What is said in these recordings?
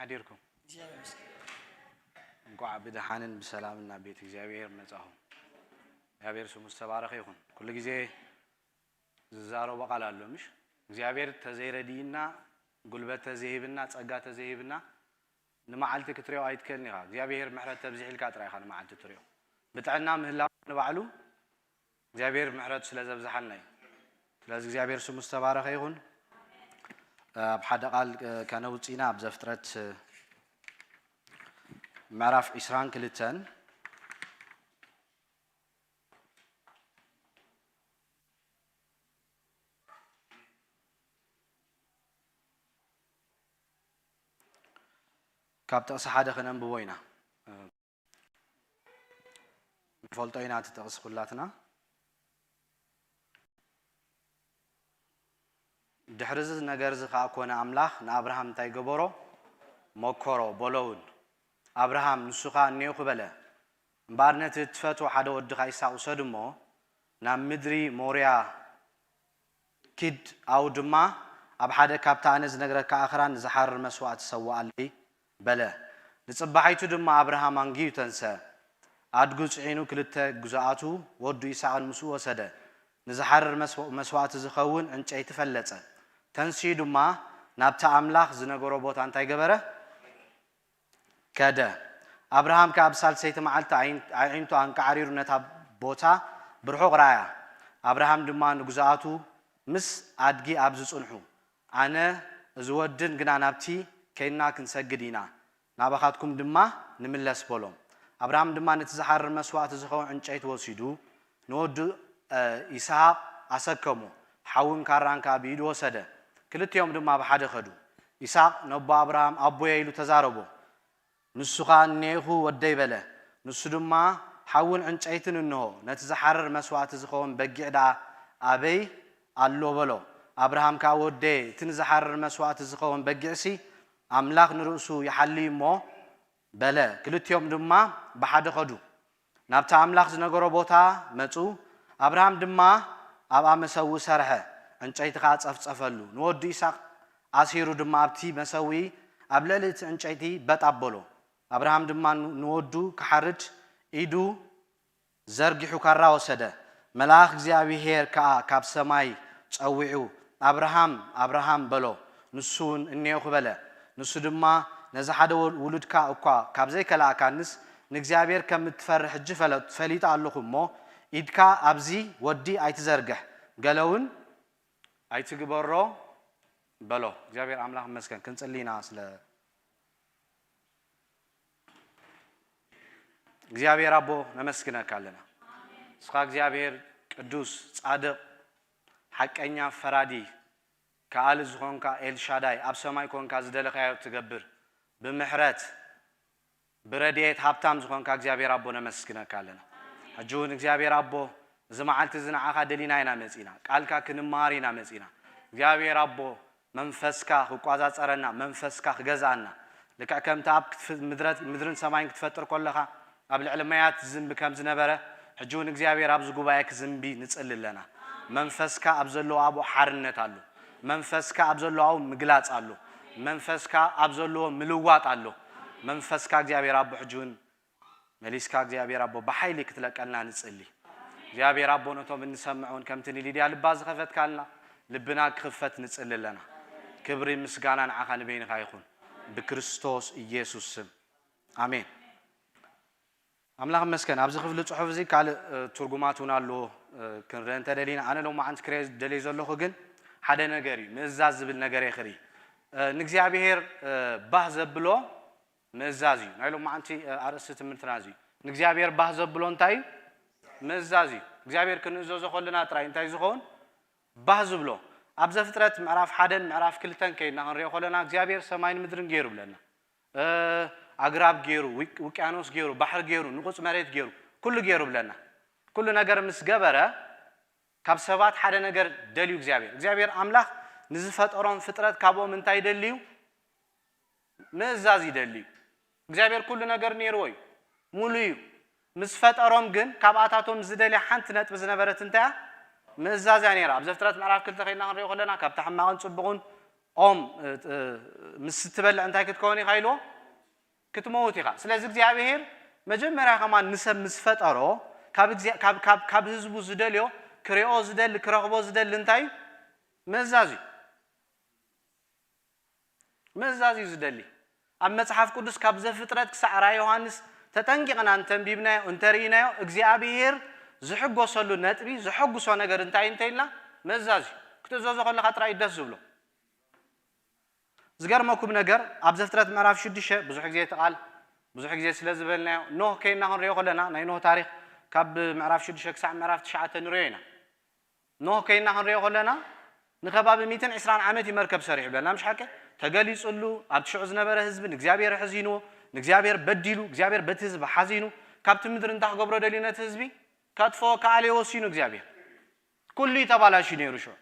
ኣዲርኩም እንኳዕ ብደሓንን ብሰላምን ናብ ቤት እግዚኣብሔር መጻኹም። እግዚኣብሔር ስሙ ዝተባረኸ ይኹን። ኩሉ ግዜ ዝዛረቦ ቃል ኣሎ፣ ምሽ እግዚኣብሔር ተዘይረድእና፣ ጉልበት ተዘይህብና፣ ጸጋ ተዘይህብና፣ ንመዓልቲ ክትሪኦ ኣይትክእልን ኢኻ። እግዚኣብሔር ምሕረት ተብዚሕልካ ጥራይ ኢኻ ንመዓልቲ ትሪኦ። ብጥዕና ምህላው ንባዕሉ እግዚኣብሔር ምሕረቱ ስለ ዘብዝሓልና እዩ። ስለዚ እግዚኣብሔር ስሙ ዝተባረኸ ይኹን። ኣብ ሓደ ቃል ከነውጽእ ኢና። ኣብ ዘፍጥረት ምዕራፍ ዒስራን ክልተን ካብ ጥቕሲ ሓደ ከነንብቦ ኢና። ንፈልጦ ኢና እቲ ጥቕሲ ኩላትና። ድሕሪ እዚ ነገር እዚ ኸኣ ኮነ፣ ኣምላኽ ንኣብርሃም እንታይ ገበሮ? መከሮ፣ በሎ እውን። ኣብርሃም ንሱ ኸኣ እኔኹ በለ። እምበኣር ነቲ እትፈትዎ ሓደ ወድኻ ይስሐቅ ውሰድ እሞ ናብ ምድሪ ሞርያ ኪድ፣ ኣብኡ ድማ ኣብ ሓደ ካብቲ ኣነ ዝነግረካ ኣኽራን ንዝሓርር መስዋእቲ ሰውኣለይ በለ። ንጽባሒቱ ድማ ኣብርሃም ኣንጊሁ ተንስአ። ኣድጉ ጽዒኑ ክልተ ግዙኣቱ ወዱ ይስሐቅን ምስኡ ወሰደ። ንዝሓርር መስዋ-፣ መስዋእቲ ዝኸውን ዕንጨይቲ ፈለጸ። ተንሲኡ ድማ ናብቲ ኣምላኽ ዝነገሮ ቦታ እንታይ ገበረ? ከደ። ኣብርሃም ከኣ ኣብ ሳልሰይቲ መዓልቲ ኣዒን-፣ ኣዒንቱ ኣንቃዕሪሩ ነታ ቦታ ብርሑቕ ረኣያ። ኣብርሃም ድማ ንግዙኣቱ ምስ ኣድጊ ኣብዚ ጽንሑ፣ ኣነ እዚ ወድን ግና ናብቲ ኬድና ክንሰግድ ኢና፣ ናባኻትኩም ድማ ንምለስ በሎም። ኣብርሃም ድማ ነቲ ዝሓርር መስዋእቲ ዝኸውን ዕንጨይቲ ወሲዱ ንወዱ፣ እ፣ ይስሃቅ ኣሰከሞ። ሓውን ካራን ከኣ ብኢዱ ወሰደ። ክልቲኦም ድማ ብሓደ ከዱ። ይስሃቅ ነቦ ኣብርሃም ኣቦየ ኢሉ ተዛረቦ። ንሱ ኸኣ እኔኹ ወደይ በለ። ንሱ ድማ ሓውን ዕንጨይትን እንሆ፣ ነቲ ዝሓርር መስዋእቲ ዝኸውን በጊዕ ደኣ ኣበይ ኣሎ በሎ። ኣብርሃም ከኣ ወደየ፣ እቲ ንዝሓርር መስዋእቲ ዝኸውን በጊዕሲ ኣምላኽ ንርእሱ ይሓልይ እሞ በለ። ክልቲኦም ድማ ብሓደ ኸዱ። ናብቲ ኣምላኽ ዝነገሮ ቦታ መጹ። ኣብርሃም ድማ ኣብኣ መሰውኢ ሰርሐ፣ ዕንጨይቲ ኸኣ ጸፍጸፈሉ። ንወዱ ይስሐቅ ኣሲሩ ድማ ኣብቲ መሰውኢ ኣብ ልዕሊ እቲ ዕንጨይቲ በጥ ኣበሎ። ኣብርሃም ድማ ን-፣ ንወዱ ክሓርድ ኢዱ ዘርጊሑ ካራ ወሰደ። መልኣኽ እግዚኣብሄር ከኣ ካብ ሰማይ ጸዊዑ፣ "ኣብርሃም፣ ኣብርሃም" በሎ። ንሱ እውን "እኔኹ" በለ። ንሱ ድማ፣ "ነዚ ሓደ ወ-፣ ውሉድካ እኳ ካብ ዘይከላእካንስ፣ ንእግዚኣብሄር ከም እትፈርህ ሕጂ ፈለ-፣ ፈሊጠ ኣለኹ እሞ፣ ኢድካ ኣብዚ ወዲ ኣይትዘርግሕ፣ ገለ እውን ኣይትግበሮ" በሎ። እግዚኣብሄር ኣምላኽ ይመስገን። ክንጽሊ ኢና ስለ እግዚኣብሔር ኣቦ ነመስግነካ ኣለና። ንስኻ እግዚኣብሔር ቅዱስ፣ ጻድቕ፣ ሓቀኛ ፈራዲ፣ ከኣሊ ዝኾንካ ኤልሻዳይ፣ ኣብ ሰማይ ኮንካ ዝደለኻዮ እትገብር፣ ብምሕረት፣ ብረድኤት ሃብታም ዝኾንካ እግዚኣብሔር ኣቦ ነመስግነካ ኣለና። ሕጂ እውን እግዚኣብሔር ኣቦ፣ እዚ መዓልቲ እዚ ንዓኻ ደሊና ኢና መጺና። ቃልካ ክንመሃር ኢና መጺና። እግዚኣብሔር ኣቦ፣ መንፈስካ ክቋጻጸረና፣ መንፈስካ ክገዝኣና፣ ልክዕ ከምቲ ኣብ ክትፍ-፣ ምድረት-፣ ምድርን ሰማይን ክትፈጥር ከለኻ ኣብ ልዕሊ ማያት ዝዝንቢ ከም ዝነበረ፣ ሕጂ እውን እግዚኣብሔር ኣብዚ ጉባኤ ክዝንቢ ንጽሊ ኣለና። መንፈስካ ኣብ ዘለዎ ኣብኡ ሓርነት ኣሎ። መንፈስካ ኣብ ዘለዎ ኣብኡ ምግላጽ ኣሎ። መንፈስካ ኣብ ዘለዎ ምልዋጥ ኣሎ። መንፈስካ እግዚኣብሔር ኣቦ ሕጂ እውን መሊስካ እግዚኣብሔር ኣቦ ብሓይሊ ክትለቀልና ንጽሊ። እግዚኣብሔር ኣቦ ነቶም እንሰምዕ እውን ከምቲ ንሊድያ ልባ ዝኸፈትካልና ልብና ክኽፈት ንጽሊ ኣለና። ክብሪ ምስጋና ንዓኻ ንበይንኻ ይኹን ብክርስቶስ ኢየሱስ ስም ኣሜን። ኣምላኽ ይመስገን። ኣብዚ ክፍሊ ጽሑፍ እዚ ካልእ፣ እ፣ ትርጉማት እውን ኣለዎ፣ እ፣ ክንርአ እንተደሊና፣ ኣነ ሎማዓንቲ ክርአ ደልየ ዘለኹ ግን ሓደ ነገር እዩ፣ ምእዛዝ ዝብል ነገር እየ ክርኢ። እ፣ ንእግዚኣብሔር፣ እ፣ ባህ ዘብሎ ምእዛዝ እዩ። ናይ ሎማዓንቲ፣ እ፣ ኣርእስቲ ትምህርትና እዚ እዩ። ንእግዚኣብሔር ባህ ዘብሎ እንታይ እዩ? ምእዛዝ እዩ። እግዚኣብሔር ክንእዘዞ ከለና ጥራይ እንታይ ዝኸውን? ባህ ዝብሎ። ኣብ ዘፍጥረት ምዕራፍ ሓደን ምዕራፍ ክልተን ከይድና ክንሪኦ ከለና እግዚኣብሔር ሰማይን ምድርን ገይሩ ብለና። እ፣ ኣግራብ ገይሩ፣ ውቅ-፣ ውቅያኖስ ገይሩ፣ ባሕሪ ገይሩ፣ ንቑጽ መሬት ገይሩ፣ ኩሉ ገይሩ ብለና። ኩሉ ነገር ምስ ገበረ ካብ ሰባት ሓደ ነገር ደልዩ እግዚኣብሔር። እግዚኣብሔር ኣምላኽ ንዝፈጠሮም ፍጥረት ካብኦም እንታይ ደልዩ? ምእዛዝ ይደሊ እዩ። እግዚኣብሔር ኩሉ ነገር ነይርዎ እዩ፣ ሙሉ እዩ። ምስ ፈጠሮም ግን ካብኣታቶም ዝደልያ ሓንቲ ነጥቢ ዝነበረት እንታይ እያ? ምእዛዝ እያ ነይራ። ኣብ ዘፍጥረት ምዕራፍ ክልተ ከይድና ክንሪኦ ከለና ካብቲ ሕማቕን ጽቡቕን ኦም እ፣ እ፣ ምስ ትበልዕ እንታይ ክትከውን ኢኻ ኢልዎ? ክትመውት ኢኻ። ስለዚ እግዚኣብሔር መጀመርያ ከማን ንሰብ ምስ ፈጠሮ ካብ እግዚኣብ- ካብ- ካብ- ካብ ህዝቡ ዝደልዮ ክሪኦ ዝደሊ ክረኽቦ ዝደሊ እንታይ እዩ? ምእዛዝ እዩ። ምእዛዝ እዩ ዝደሊ። ኣብ መጽሓፍ ቅዱስ ካብ ዘፍጥረት ክሳዕ ራእይ ዮሃንስ ተጠንቂቕና እንተንቢብናዮ እንተርኢናዮ እግዚኣብሔር ዝሕጎሰሉ ነጥቢ ዘሐጉሶ ነገር እንታይ እንተኢልና ምእዛዝ እዩ። ክትእዘዞ ከለኻ ጥራይ ደስ ዝብሎ። ዝገርመኩም ነገር ኣብ ዘፍጥረት ምዕራፍ ሽዱሽተ ብዙሕ ግዜ እቲ ቃል ብዙሕ ግዜ ስለ ዝበልናዮ ኖህ ከይና ክንሪኦ ከለና ናይ ኖህ ታሪክ ካብ ምዕራፍ ሽዱሽተ ክሳዕ ምዕራፍ ትሽዓተ ንሪኦ ኢና። ኖህ ከይና ክንሪኦ ከለና ንከባቢ ሚእትን ዕስራን ዓመት እዩ መርከብ ሰሪሑ ብለና ምሽ ሓቂ ተገሊፅሉ ኣብቲ ሽዑ ዝነበረ ህዝቢ ንእግዚኣብሔር ሕዚንዎ ንእግዚኣብሔር በዲሉ እግዚኣብሔር በቲ ህዝቢ ሓዚኑ ካብቲ ምድሪ እንታይ ክገብሮ ደልዩ ነቲ ህዝቢ ከጥፍኦ ከኣልዮ ወሲኑ እግዚኣብሔር ኩሉ እዩ ተባላሽዩ ነይሩ ሽዑ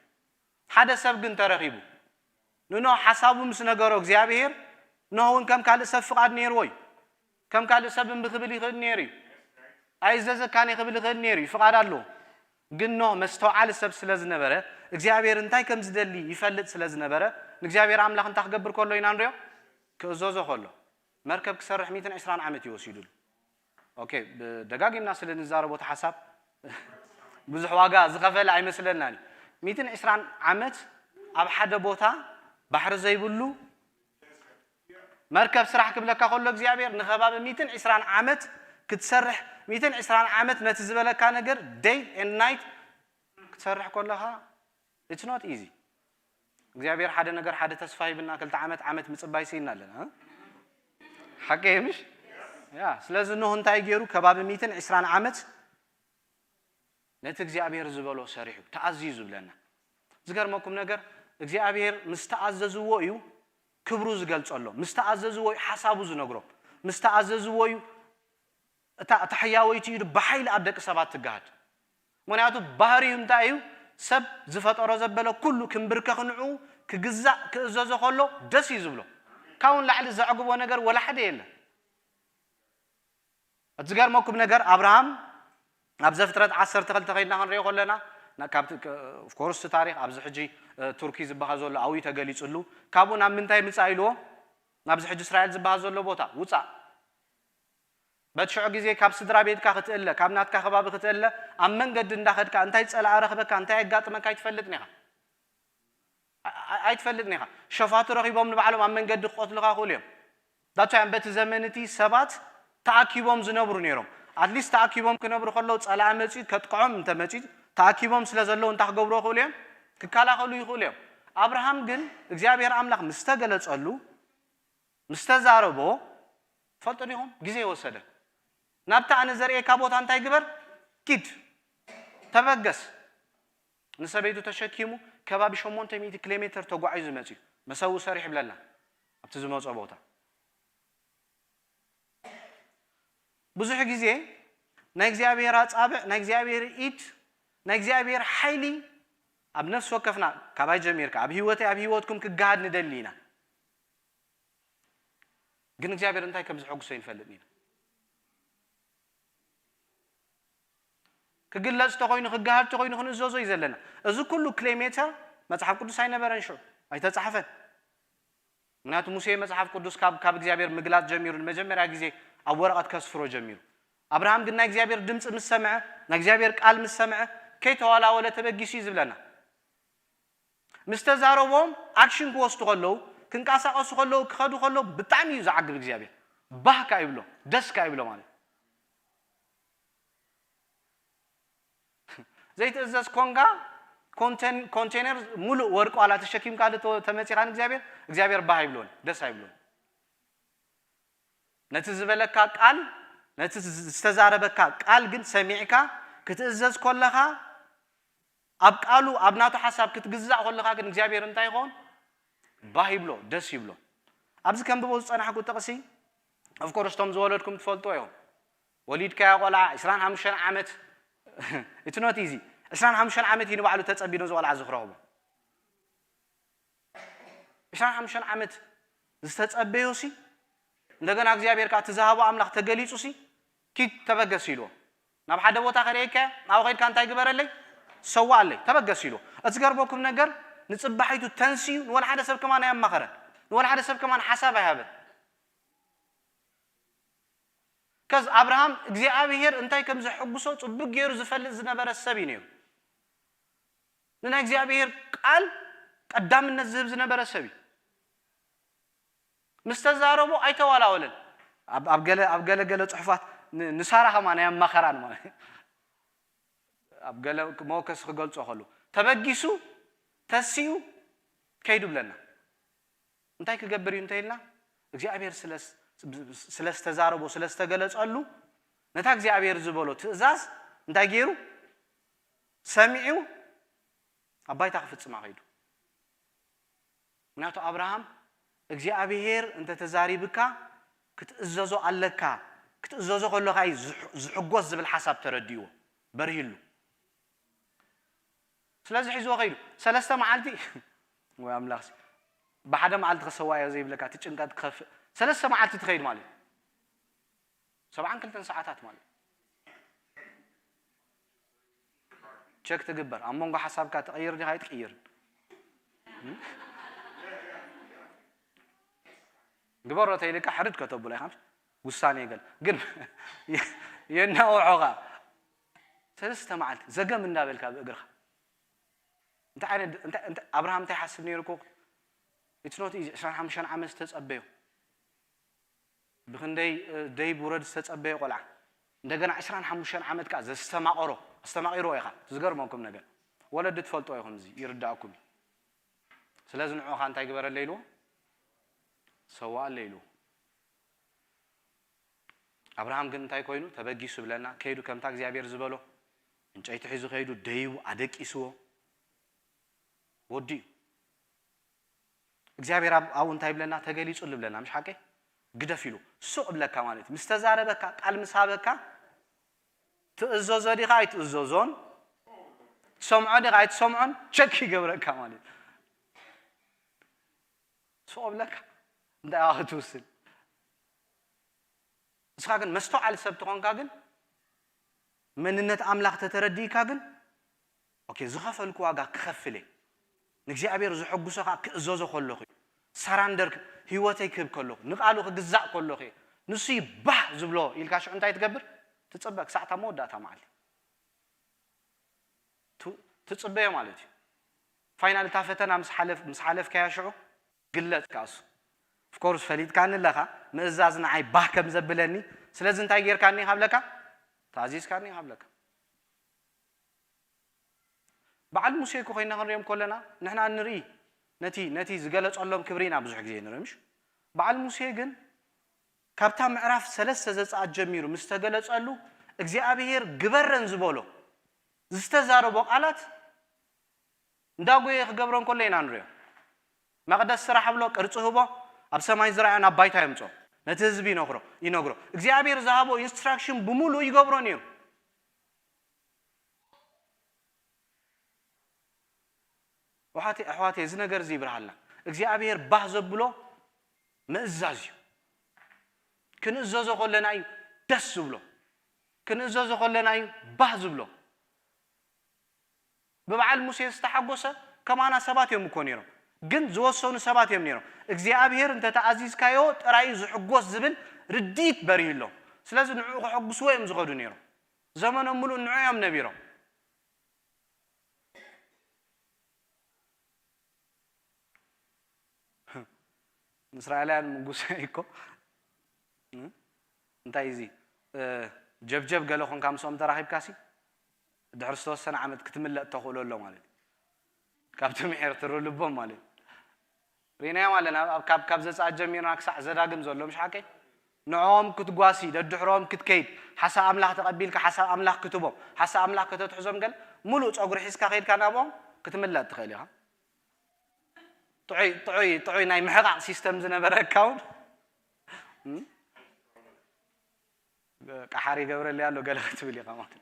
ሓደ ሰብ ግን ተረኺቡ ንኖህ ሓሳቡ ምስ ነገሮ እግዚኣብሔር ኖህ እውን ከም ካልእ ሰብ ፍቓድ ነይርዎ እዩ ከም ካልእ ሰብ እምቢ ክብል ይኽእል ነይሩ እዩ ኣይዘዘካን ክብል ይኽእል ነይሩ እዩ ፍቓድ ኣለዎ ግን ኖህ መስተውዓሊ ሰብ ስለ ዝነበረ እግዚኣብሔር እንታይ ከም ዝደሊ ይፈልጥ ስለ ዝነበረ ንእግዚኣብሔር ኣምላኽ እንታይ ክገብር ከሎ ኢና ንሪኦ ክእዘዞ ከሎ መርከብ ክሰርሕ ሚእትን ዕስራን ዓመት እዩ ወሲዱሉ ኦኬ ደጋጊምና ስለ ንዛረቦ እቲ ሓሳብ ብዙሕ ዋጋ ዝኸፈለ ኣይመስለናን እዩ ሚእትን ዕስራን ዓመት ኣብ ሓደ ቦታ ባሕሪ ዘይብሉ መርከብ ስራሕ ክብለካ ከሎ እግዚኣብሔር ንኸባቢ ሚእትን ዕስራን ዓመት ክትሰርሕ ሚእትን ዕስራን ዓመት ነቲ ዝበለካ ነገር day and night ክትሰርሕ ከለኻ it's not easy እግዚኣብሔር ሓደ ነገር ሓደ ተስፋ ሂብና ክልተ ዓመት ዓመት ምፅባይ ስኢና ኣለና ሓቂ ምሽ ያ ስለዚ ኖህ እንታይ ገይሩ ከባቢ ሚእትን ዕስራን ዓመት ነቲ እግዚኣብሔር ዝበሎ ሰሪሑ ተኣዝዩ ዝብለና ዝገርመኩም ነገር እግዚኣብሔር ምስ ተኣዘዝዎ እዩ ክብሩ ዝገልጸሎም ምስ ተኣዘዝዎ እዩ ሓሳቡ ዝነግሮም ምስ ተኣዘዝዎ እዩ እታ እታ ሕያወይቲ ኢዱ ብሓይሊ ኣብ ደቂ ሰባት ትገሃድ ምክንያቱ ባህሪኡ እንታይ እዩ ሰብ ዝፈጠሮ ዘበለ ኩሉ ክምብርከኽ ንዕኡ ክግዛእ ክእዘዞ ከሎ ደስ እዩ ዝብሎ ካብውን ላዕሊ ዘዕግቦ ነገር ወላ ሓደ የለን እቲ ዝገርመኩም ነገር ኣብርሃም ኣብ ዘፍጥረት ዓሰርተ ክልተ ከይድና ክንሪኦ ከለና ኮርስ ታሪክ ኣብዚ ሕጂ ቱርኪ ዝበሃል ዘሎ ኣብኡ ተገሊፅሉ ካብኡ ናብ ምንታይ ምፃእ ኢልዎ ናብዚ ሕጂ እስራኤል ዝበሃል ዘሎ ቦታ ውፃእ በቲ ሽዑ ግዜ ካብ ስድራ ቤትካ ክትእለ ካብ ናትካ ከባቢ ክትእለ ኣብ መንገዲ እንዳኸድካ እንታይ ፀላእ ረኽበካ እንታይ ኣጋጥመካ ኣይትፈልጥን ኢኻ ኣይትፈልጥን ኢኻ ሸፋቱ ረኺቦም ንባዕሎም ኣብ መንገዲ ክቆትልኻ ክእሉ እዮም ዳትስ ዋይ በቲ ዘመን እቲ ሰባት ተኣኪቦም ዝነብሩ ነይሮም ኣትሊስት ተኣኪቦም ክነብሩ ከለዉ ፀላኢ መፂኡ ከጥቅዖም እንተመፂኡ ተኣኪቦም ስለ ዘለዉ እንታይ ክገብሩ ይኽእሉ እዮም ክከላኸሉ ይኽእሉ እዮም ኣብርሃም ግን እግዚኣብሔር ኣምላኽ ምስ ተገለፀሉ ምስ ተዛረቦ ትፈልጡ ዲኹም ግዜ ወሰደ ናብቲ ኣነ ዘርእየካ ቦታ እንታይ ግበር ኪድ ተበገስ ንሰበይቱ ተሸኪሙ ከባቢ ሸሞንተ ሚእቲ ኪሎ ሜትር ተጓዒዙ መፅዩ መሰውእ ሰሪሑ ይብለና ኣብቲ ዝመፆ ቦታ ብዙሕ ግዜ ናይ እግዚኣብሔር ኣፃብዕ ናይ እግዚኣብሔር ኢድ ናይ እግዚኣብሔር ሓይሊ ኣብ ነፍሲ ወከፍና ካባይ ጀሚርካ ኣብ ህይወተይ ኣብ ህይወትኩም ክገሃድ ንደሊ ኢና ግን እግዚኣብሔር እንታይ ከም ዝሐጉሶ ይንፈልጥ ኢና ክግለጽ ተኮይኑ ክገሃድ ተኮይኑ ክንእዘዞ እዩ ዘለና እዚ ኩሉ ኪሎ ሜትር መጽሓፍ ቅዱስ ኣይነበረን ሽዑ ኣይተጻሕፈን ምክንያቱ ሙሴ መጽሓፍ ቅዱስ ካብ ካብ እግዚኣብሔር ምግላጽ ጀሚሩ ንመጀመርያ ግዜ ኣብ ወረቐት ከስፍሮ ጀሚሩ ኣብርሃም ግን ናይ እግዚኣብሔር ድምፂ ምስ ሰምዐ ናይ እግዚኣብሔር ቃል ምስ ሰምዐ ከይተዋላወለ ተበጊሱ እዩ ዝብለና ምስ ተዛረቦም ኣክሽን ክወስዱ ከለዉ ክንቀሳቀሱ ከለዉ ክኸዱ ከለዉ ብጣዕሚ እዩ ዝዓግብ እግዚኣብሔር ባህካ ይብሎ ደስካ ይብሎ ማለት ዘይትእዘዝ ኮንካ ኮንቴነር ሙሉእ ወርቂ ዋላ ተሸኪምካ ተመፂኻ ንእግዚኣብሔር እግዚኣብሔር ባህ ኣይብሎን ደስ ኣይብሎን ነቲ ዝበለካ ቃል ነቲ ዝተዛረበካ ቃል ግን ሰሚዕካ ክትእዘዝ ኮለኻ ኣብ ቃሉ ኣብ ናቱ ሓሳብ ክትግዛእ ኮለኻ ግን እግዚኣብሔር እንታይ ይኸውን ባህ ይብሎ ደስ ይብሎ ኣብዚ ከንብቦ ዝፀናሕኩ ጥቕሲ ኦፍኮርስ ቶም ዝወለድኩም ትፈልጥዎ እዮም ወሊድካዮ ቆልዓ ዕስራን ሓሙሽተን ዓመት እቲ ኖት ኢዚ ዕስራን ሓሙሽተን ዓመት እዩ ንባዕሉ ተፀቢኖ ዝቆልዓ ዝክረኽቦ ዕስራን ሓሙሽተን ዓመት ዝተፀበዮ ሲ እንደገና እግዚኣብሔር ከዓ ትዝሃቦ ኣምላኽ ተገሊፁ ሲ ኪድ ተበገስ ኢልዎ ናብ ሓደ ቦታ ከርእየካ ኣብኡ ከድካ እንታይ ግበረለይ ሰዋኣለይ ተበገስ ኢልዎ እቲ ገርመኩም ነገር ንጽባሒቱ ተንስዩ ንወላ ሓደ ሰብ ከማን ኣየማኸረን፣ ንወላ ሓደ ሰብ ከማን ሓሳብ ኣይሃበን። ከዚ ኣብርሃም እግዚኣብሔር እንታይ ከም ዘሐጉሶ ጽቡቅ ገይሩ ዝፈልጥ ዝነበረ ሰብ እዩ ነይሩ። ንናይ እግዚኣብሔር ቃል ቀዳምነት ዝህብ ዝነበረ ሰብ እዩ። ምስ ተዛረቦ ኣይተዋላወለን። ኣብ ኣብ ገለ ኣብ ገለ ገለ ጽሑፋት ን- ንሳራ ከማን ኣየማኸራን ማለት እዩ። ኣብ ገለ መወከሲ ክገልጾ ከሉ ተበጊሱ ተሲኡ ከይዱ ብለና። እንታይ ክገብር እዩ እንተኢልና እግዚኣብሔር ስለ ስለ ዝተዛረቦ ስለ ዝተገለጸሉ ነታ እግዚኣብሔር ዝበሎ ትእዛዝ እንታይ ገይሩ ሰሚዑ ኣብ ባይታ ክፍጽማ ከይዱ። ምክንያቱ ኣብርሃም እግዚኣብሔር እንተተዛሪብካ ክትእዘዞ ኣለካ፣ ክትእዘዞ ከለካ እዩ ዝሕ- ዝሕጎስ ዝብል ሓሳብ ተረዲእዎ በርሂሉ። ስለዚ ሒዝዎ ከይዱ ሰለስተ መዓልቲ ወይ ኣምላኽ ብሓደ መዓልቲ ክሰዋ እዮ ዘይብለካ እቲ ጭንቀት ክኸፍእ ሰለስተ መዓልቲ ትኸይድ ማለት እዩ። ሰብዓን ክልተን ሰዓታት ማለት ቸክ ትግበር ኣብ መንጎ ሓሳብካ ትቐይር ዲኻ ኣይትቅይርን ግበሮ ተይልካ ሕርድ ከተብሎ ኢኻ ውሳኔ ገል ግን የናውሖኻ ሰለስተ መዓልቲ ዘገም እንዳበልካ ብእግርኻ እንታይ ዓይነት እንታይ እንታይ ኣብርሃም እንታይ ሓስብ ነይሩ እኮ it's not easy ዕስራን ሓሙሽተን ዓመት ዝተጸበዮ ብክንደይ ደይ ብውረድ ዝተጸበየ ቆልዓ እንደገና ዕስራን ሓሙሽተን ዓመት ከኣ ዘስተማቐሮ ኣስተማቒርዎ ኢኻ ዝገርመኩም ነገር ወለዲ ትፈልጦ ኢኹም እዚ ይርዳእኩም እዩ ስለዚ ንዑኻ እንታይ ግበረለ ኢልዎ ሰዋኣለ ኢልዎ ኣብርሃም ግን እንታይ ኮይኑ ተበጊሱ ብለና ከይዱ ከምታ እግዚኣብሔር ዝበሎ እንጨይቲ ሒዙ ከይዱ ደይቡ ኣደቂስዎ ወዲ እዩ እግዚኣብሔር ኣብኡ እንታይ ይብለና ተገሊጹ ልብለና ምሽ ሓቀይ ግደፍ ኢሉ ሱቕ ብለካ ማለት እዩ ምስ ተዛረበካ ቃል ምስ ሃበካ ትእዘዞ ዲኻ ኣይትእዘዞን ትሰምዖ ዲኻ ኣይትሰምዖን ቸክ ይገብረካ ማለት እዩ ሱቕ ብለካ እንታይ ክትውስን ንስኻ ግን መስተውዓሊ ሰብ ተኾንካ ግን መንነት ኣምላኽ ተተረዲእካ ግን ኦኬ ዝኸፈልኩ ዋጋ ክኸፍል እየ ንእግዚኣብሔር ዘሐጉሶ ከዓ ክእዘዞ ከለኹ እዩ ሰራንደር ህይወተይ ክህብ ከለኹ ንቃሉ ክግዛእ ከለኹ እየ ንሱ ባህ ዝብሎ ኢልካ ሽዑ እንታይ ትገብር ትፅበ ክሳዕታ መወዳእታ መዓልቲ ትፅበዮ ማለት እዩ ፋይናል እታ ፈተና ምስ ሓለፍካያ ሽዑ ግለፅ ካሱ ኦፍኮርስ ፈሊጥካኒ ኣለኻ ምእዛዝ ንዓይ ባህ ከም ዘብለኒ ስለዚ እንታይ ጌርካኒ ካብለካ ተኣዚዝካኒ ካብለካ በዓል ሙሴ እኮ ኮይና ክንሪኦም ከለና ንሕና እንርኢ ነቲ ነቲ ዝገለጸሎም ክብሪ ኢና ብዙሕ ግዜ ንርኢ ምሽ በዓል ሙሴ ግን ካብታ ምዕራፍ ሰለስተ ዘጻኣት ጀሚሩ ምስ ተገለጸሉ እግዚኣብሔር ግበረን ዝበሎ ዝተዛረቦ ቃላት እንዳጎየ ክገብሮ እንከሎ ኢና ንሪኦ መቅደስ ስራሕ ብሎ ቅርፂ ህቦ ኣብ ሰማይ ዝረኣዮ ናብ ባይታ የምፅኦ ነቲ ህዝቢ ይነግሮ ይነግሮ እግዚኣብሔር ዝሃቦ ኢንስትራክሽን ብምሉእ ይገብሮ ነይሩ ኣሕዋተይ ኣሕዋተይ እዚ ነገር እዚ ይብርሃልና እግዚኣብሔር ባህ ዘብሎ ምእዛዝ እዩ ክንእዘዞ ከለና እዩ ደስ ዝብሎ ክንእዘዞ ከለና እዩ ባህ ዝብሎ ብበዓል ሙሴ ዝተሓጎሰ ከማና ሰባት እዮም እኮ ነይሮም ግን ዝወሰኑ ሰባት እዮም ነይሮም እግዚኣብሔር እንተተኣዚዝካዮ ጥራይ ዝሕጎስ ዝብል ርዲት በሪህሎም ስለዚ ንዕኡ ከሐጉስዎ እዮም ዝኸዱ ነይሮም ዘመኖም ሙሉእ ንዑ እዮም ነቢሮም ንእስራኤላውያን ምጉሳይ እኮ እንታይ እዚ ጀብጀብ ገለ ኮንካ ምስኦም ተራኺብካሲ ድሕሪ ዝተወሰነ ዓመት ክትምለጥ ተኽእሎ ኣሎ ማለት እዩ ካብቲ ምሒር ትርልቦም ማለት እዩ ሪናዮም ኣለና ኣብ ካብ ካብ ዘፃት ጀሚርና ክሳዕ ዘዳግም ዘሎ ምሽ ሓቀይ ንዕኦም ክትጓሲ ደድሕሮም ክትከይድ ሓሳብ ኣምላኽ ተቐቢልካ ሓሳብ ኣምላኽ ክትቦም ሓሳብ ኣምላኽ ከተትሕዞም ገለ ሙሉእ ፀጉሪ ሒዝካ ከይድካ ናብኦም ክትምለጥ ትኽእል ኢኻ ጥዑይ ጥዑይ ጥዑይ ናይ ምሕቓቕ ሲስተም ዝነበረ ኣካውንት ቃሓር ይገብረልይ ኣሎ ገለ ክትብል ኢኻ ማለት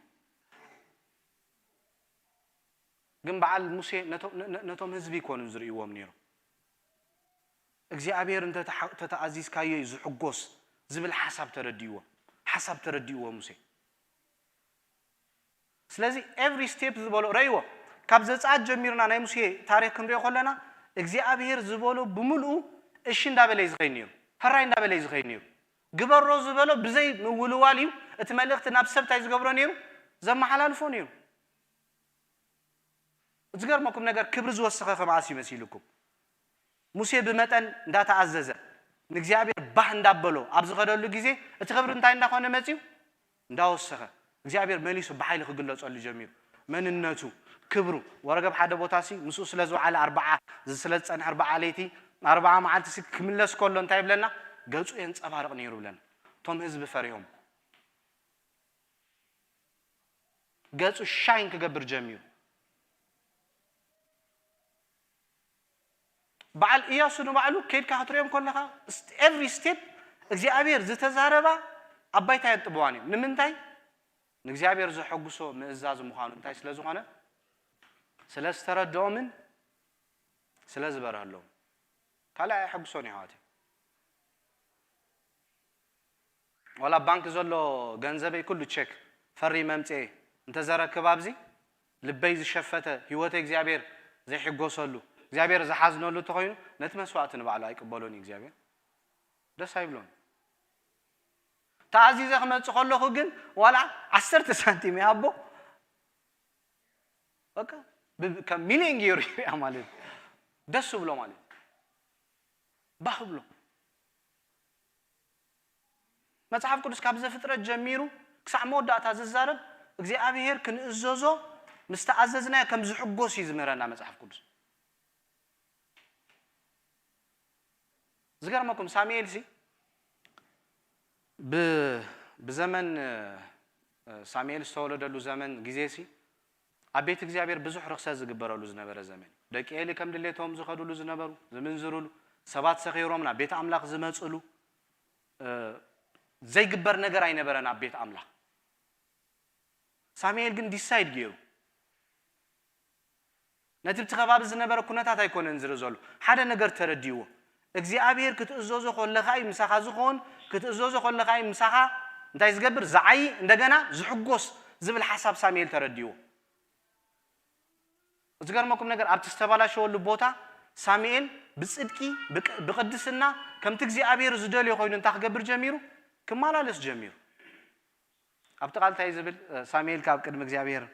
ግን በዓል ሙሴ ነቶም ህዝቢ ይኮኑ ዝርእይዎም ነይሩ እግዚኣብሔር እንተተኣዚዝካዮ ዝሕጎስ ዝብል ሓሳብ ተረድእዎ ሓሳብ ተረድእዎ ሙሴ ስለዚ every step ዝበሎ ረእይዎ ካብ ዘጸኣት ጀሚርና ናይ ሙሴ ታሪኽ ክንሪኦ ከለና እግዚኣብሔር ዝበሎ ብምልኡ እሺ እንዳበለ እዩ ዝኸይድ ነይሩ። ሕራይ እንዳበለ እዩ ዝኸይድ ነይሩ። ግበሮ ዝበሎ ብዘይ ምውልዋል እዩ እቲ መልእኽቲ ናብ ሰብ እንታይ ዝገብሮ ነይሩ? ዘመሓላልፎ ነይሩ። ዝገርመኩም ነገር ክብሪ ዝወሰኸ ከመኣስ ይመሲልኩም? ሙሴ ብመጠን እንዳተኣዘዘ ንእግዚኣብሔር ባህ እንዳበሎ ኣብ ዝኸደሉ ግዜ እቲ ክብሪ እንታይ እንዳኾነ መፅዩ? እንዳወሰኸ እግዚኣብሔር መሊሱ ብሓይሊ ክግለጸሉ ጀሚሩ። መንነቱ፣ ክብሩ። ወረገብ ሓደ ቦታ ሲ ምስኡ ስለ ዝወዓለ ኣርባዓ ስለ ዝጸንሐ ኣርባዓ ለይቲ ኣርባዓ መዓልቲ ሲ ክምለስ ከሎ እንታይ ይብለና? ገጹ የንጸባርቕ ነይሩ ብለና። እቶም ህዝቢ ፈሪሆም ገጹ ሻይን ክገብር ጀሚሩ። በዓል ኢያሱ ንባዕሉ ከይድካ ክትሪኦም ከለኻ ኤቭሪ ስቴፕ እግዚኣብሔር ዝተዛረባ ኣብ ባይታ የንጥብዋን እዮም። ንምንታይ? ንእግዚኣብሔር ዘሐጉሶ ምእዛዝ ምዃኑ እንታይ ስለ ዝኾነ? ስለ ዝተረድኦምን ስለ ዝበርሀሎም። ካልእ ኣየሐጉሶን እዩ ኣሕዋተይ። ዋላ ባንክ ዘሎ ገንዘበይ ኩሉ ቸክ ፈሪመ ኣምፅኤ እንተዘረክብ ኣብዚ ልበይ ዝሸፈተ ህይወተይ እግዚኣብሔር ዘይሕጎሰሉ እግዚኣብሔር ዝሓዝነሉ እንተኾይኑ ነቲ መስዋእቲ ንባዕሉ ኣይቅበሎን እዩ እግዚኣብሔር። ደስ ኣይብሎን። ተኣዚዘ ክመፅእ ከለኹ ግን ዋላ ዓሰርተ ሳንቲም ይሃቦ በቃ ብ- ከም ሚሊዮን ገይሩ ይሪኣ ማለት እዩ። ደስ ብሎ ማለት እዩ። ባህ ብሎ መጽሓፍ ቅዱስ ካብ ዘፍጥረት ጀሚሩ ክሳዕ መወዳእታ ዝዛረብ እግዚኣብሔር ክንእዘዞ ምስ ተኣዘዝናዮ ከም ዝሕጎስ እዩ ዝምህረና መጽሓፍ ቅዱስ። ዝገርመኩም ሳሙኤል ሲ ብ- ብዘመን እ፣ ሳሙኤል ዝተወለደሉ ዘመን ግዜ ሲ ኣብ ቤት እግዚኣብሔር ብዙሕ ርክሰት ዝግበረሉ ዝነበረ ዘመን እዩ። ደቂ ኤሊ ከም ድሌቶም ዝኸዱሉ ዝነበሩ ዝምንዝሩሉ ሰባት ሰኺሮም ናብ ቤት ኣምላኽ ዝመፅሉ እ፣ ዘይግበር ነገር ኣይነበረን ኣብ ቤት ኣምላኽ። ሳሙኤል ግን ዲሳይድ ገይሩ ነቲ ብቲ ከባቢ ዝነበረ ኩነታት ኣይኮነን ዝርኢ ዘሎ ሓደ ነገር ተረዲእዎ። እግዚኣብሔር ክትእዘዞ ከለኻ እዩ ምሳኻ ዝኾን ክትእዘዞ ከለኻ እዩ ምሳኻ እንታይ ዝገብር ዝዓይ እንደገና ዝሕጎስ ዝብል ሓሳብ ሳሙኤል ተረዲእዎ። ዝገርመኩም ነገር ኣብቲ ዝተባላሸወሉ ቦታ ሳሙኤል ብፅድቂ ብቅ- ብቅድስና ከምቲ እግዚኣብሔር ዝደልዮ ኮይኑ እንታይ ክገብር ጀሚሩ? ክመላለስ ጀሚሩ። ኣብቲ ቃል እንታይ ዝብል? ሳሙኤል ካብ ቅድሚ እግዚኣብሔር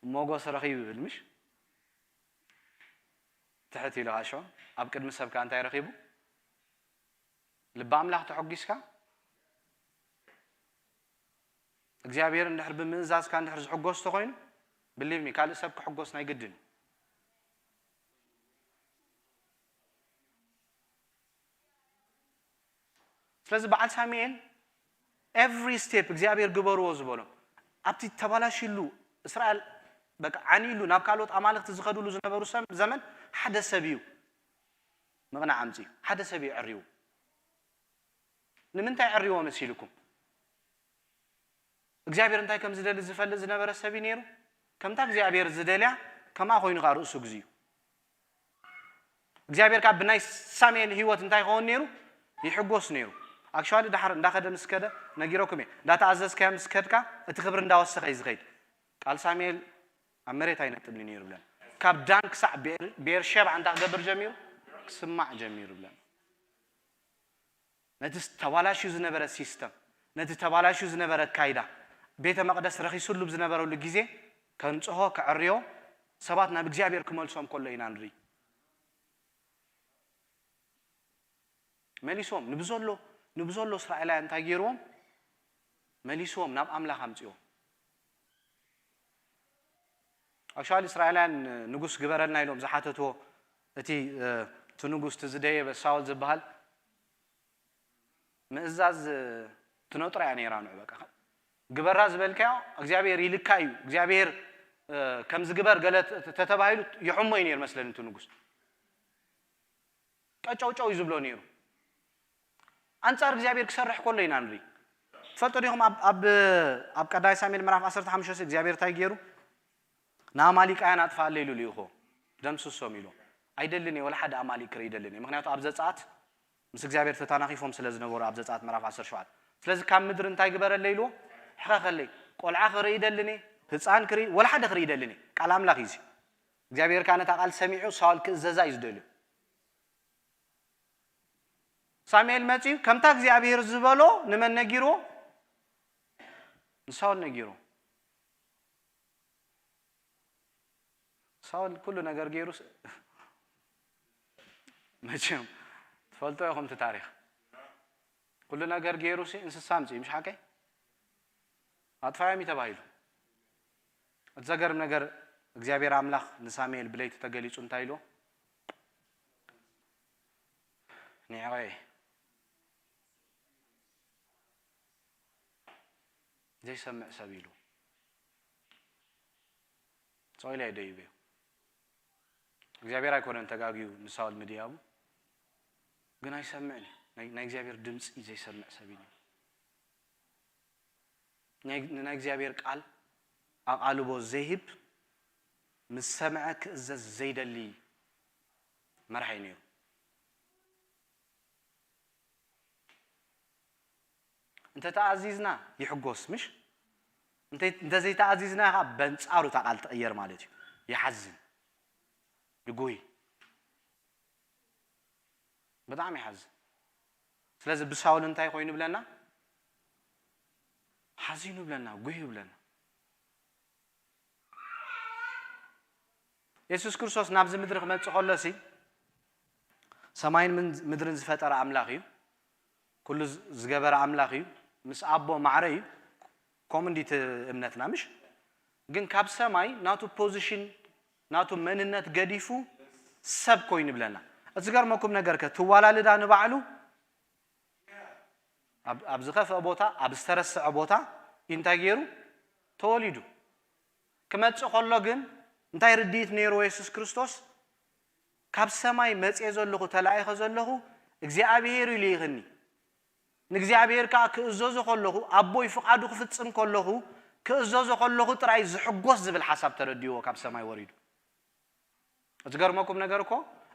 ሞጎስ ረኺቡ ይብል ምሽ ትሕት ኢሉ ሃሾ ኣብ ቅድሚ ሰብካ እንታይ ረኺቡ? ልቢ ኣምላኽ ተሐጒስካ እግዚኣብሔር እንድሕር ብምእዛዝካ እንድሕር ዝሕጎስ ተኾይኑ ብሊቭ ሚ ካልእ ሰብ ክሕጎስ ናይ ግድን እዩ። ስለዚ በዓል ሳሙኤል ኤቭሪ ስቴፕ እግዚኣብሔር ግበርዎ ዝበሎ ኣብቲ ተባላሽሉ እስራኤል በቃ ዓንይሉ ናብ ካልኦት ኣማልኽቲ ዝኸድሉ ዝነበሩ ሰም- ዘመን ሓደ ሰብ እዩ ምቕናዕ ኣምፅኡ ሓደ ሰብ እዩ ዕርይዎ። ንምንታይ ዕርይዎ መሲልኩም? እግዚኣብሔር እንታይ ከም ዝደሊ ዝፈልጥ ዝነበረ ሰብ እዩ ነይሩ። ከምታ እግዚኣብሔር ዝደልያ ከምኣ ኮይኑ ከዓ ርእሱ ግዝዩ እግዚኣብሔር ካብ ብናይ ሳሙኤል ህይወት እንታይ ይኸውን ነይሩ? ይሕጎስ ነይሩ። ኣክሽዋሊ ዳሕር እንዳኸደ ምስ ከደ ነጊረኩም እየ እንዳተኣዘዝካዮ ምስ ከድካ እቲ ክብሪ እንዳወሰኸ እዩ ዝኸይድ። ቃል ሳሙኤል ኣብ መሬት ኣይነጥብኒ ነይሩ ብለን ካብ ዳን ክሳዕ ቤር- ቤርሸባ እንታይ ክገብር ጀሚሩ? ክስማዕ ጀሚሩ ብለን ነቲ ተባላሽዩ ዝነበረ ሲስተም ነቲ ተባላሽዩ ዝነበረ ካይዳ ቤተ መቅደስ ረኺሱሉ ብዝነበረሉ ግዜ ከንጽሆ ከዕርዮ ሰባት ናብ እግዚኣብሔር ክመልሶም ከሎ ኢና ንርኢ። መሊሶም ንብዘሎ ንብዘሎ እስራኤላውያን እንታይ ገይርዎም? መሊስዎም ናብ ኣምላኽ ኣምፅዎም። ኣክሽዋሊ እስራኤላውያን ንጉስ ግበረልና ኢሎም ዝሓተትዎ እቲ እቲ ንጉስ እቲ ዝደየበ ሳውል ዝበሃል ምእዛዝ ትነጥሮ እያ ነይራ ንዑ በቃ ግበራ ዝበልካዮ እግዚኣብሔር ይልካ እዩ እግዚኣብሔር ከምዚ ግበር ገለ ተተባሂሉ ይሕሞ እዩ ነይሩ መስለኒ እቲ ንጉስ ቀጨውጨው እዩ ዝብሎ ነይሩ ኣንጻር እግዚኣብሔር ክሰርሕ ከሎ ኢና ንርኢ ትፈልጡ ዲኹም ኣብ ቀዳይ ሳሙኤል ምዕራፍ ዓሰርተ ሓሙሽተ እግዚኣብሔር እንታይ ገይሩ ንኣማሊቃውያን ኣጥፋኣለይ ኢሉ ልኢኹ ደምስሶም ኢሉ ኣይደልን እየ ወላ ሓደ ኣማሊቅ ክርኢ ይደልን እየ ምክንያቱ ኣብ ዘፃት ምስ እግዚኣብሔር ተታናኺፎም ስለ ዝነበሩ ኣብ ዘፃት ምዕራፍ ዓሰርተ ሸውዓተ ስለዚ ካብ ምድሪ እንታይ ግበረለይ ኢልዎ ሕኸኸለይ ቆልዓ ክርኢ ይደልን እየ ህፃን ክርኢ፣ ወላ ሓደ ክርኢ ይደልን እዩ። ቃል ኣምላኽ እዩ እዚ። እግዚኣብሔር ከኣ ነታ ቃል ሰሚዑ ሳውል ክእዘዛ እዩ ዝደልዩ። ሳሙኤል መጺኡ ከምታ እግዚኣብሔር ዝበሎ ንመን ነጊርዎ? ንሳውል ነጊርዎ። ሳውል ኩሉ ነገር ገይሩ ስ- መቸም ትፈልጦ ኢኹም እቲ ታሪኽ። ኩሉ ነገር ገይሩ ሲ እንስሳ ኣምፅኡ ምሽ ሓቀይ ኣጥፋዮም እዩ ተባሂሉ። እቲ ዘገርም ነገር እግዚኣብሔር ኣምላኽ ንሳሙኤል ብለይቲ ተገሊጹ እንታይ ኢልዎ? ኒዕቐ ዘይሰምዕ ሰብ ኢሉ ጾይላ ይደይብዮ እግዚኣብሔር ኣይኮነን ተጋግዩ ንሳውል ምድያቡ ግን ኣይሰምዕን እዩ። ናይ እግዚኣብሔር ድምፂ ዘይሰምዕ ሰብ እዩ። ናይ እግዚኣብሔር ቃል ኣቓልቦ ዘይህብ ምስ ሰምዐ ክእዘዝ ዘይደሊ መራሒ ነይሩ። እንተ ተኣዚዝና ይሕጎስ ምሽ እንተ ዘይተኣዚዝና ኻ በንጻሩ እታ ቃል ትቕየር ማለት እዩ። ይሓዝን ይጉይ ብጣዕሚ ይሓዝን። ስለዚ ብሳውል እንታይ ኮይኑ ብለና? ሓዚኑ ብለና፣ ጉይ ብለና። የሱስ ክርስቶስ ናብዚ ምድሪ ክመጽእ ከሎ ሲ ሰማይን ምድርን ዝፈጠረ ኣምላኽ እዩ። ኩሉ ዝገበረ ኣምላኽ እዩ። ምስ ኣቦ ማዕረ እዩ። ከምኡ እንዲቲ እምነትና ምሽ ግን ካብ ሰማይ ናቱ ፖዚሽን ናቱ መንነት ገዲፉ ሰብ ኮይኑ ብለና። እቲ ዝገርመኩም ነገር ከ ትዋላልዳ ንባዕሉ ኣብ ዝኸፍአ ቦታ ኣብ ዝተረስዐ ቦታ እንታይ ገይሩ ተወሊዱ። ክመጽእ ከሎ ግን እንታይ ርድኢት ነይርዎ የሱስ ክርስቶስ? ካብ ሰማይ መጽየ ዘለኹ ተላኢኸ ዘለኹ እግዚኣብሔር እዩ ልኢኽኒ። ንእግዚኣብሔር ከዓ ክእዘዞ ከለኹ ኣቦይ ፍቓዱ ክፍጽም ከለኹ ክእዘዞ ከለኹ ጥራይ ዝሕጎስ ዝብል ሓሳብ ተረድይዎ ካብ ሰማይ ወሪዱ። ዝገርመኩም ነገር እኮ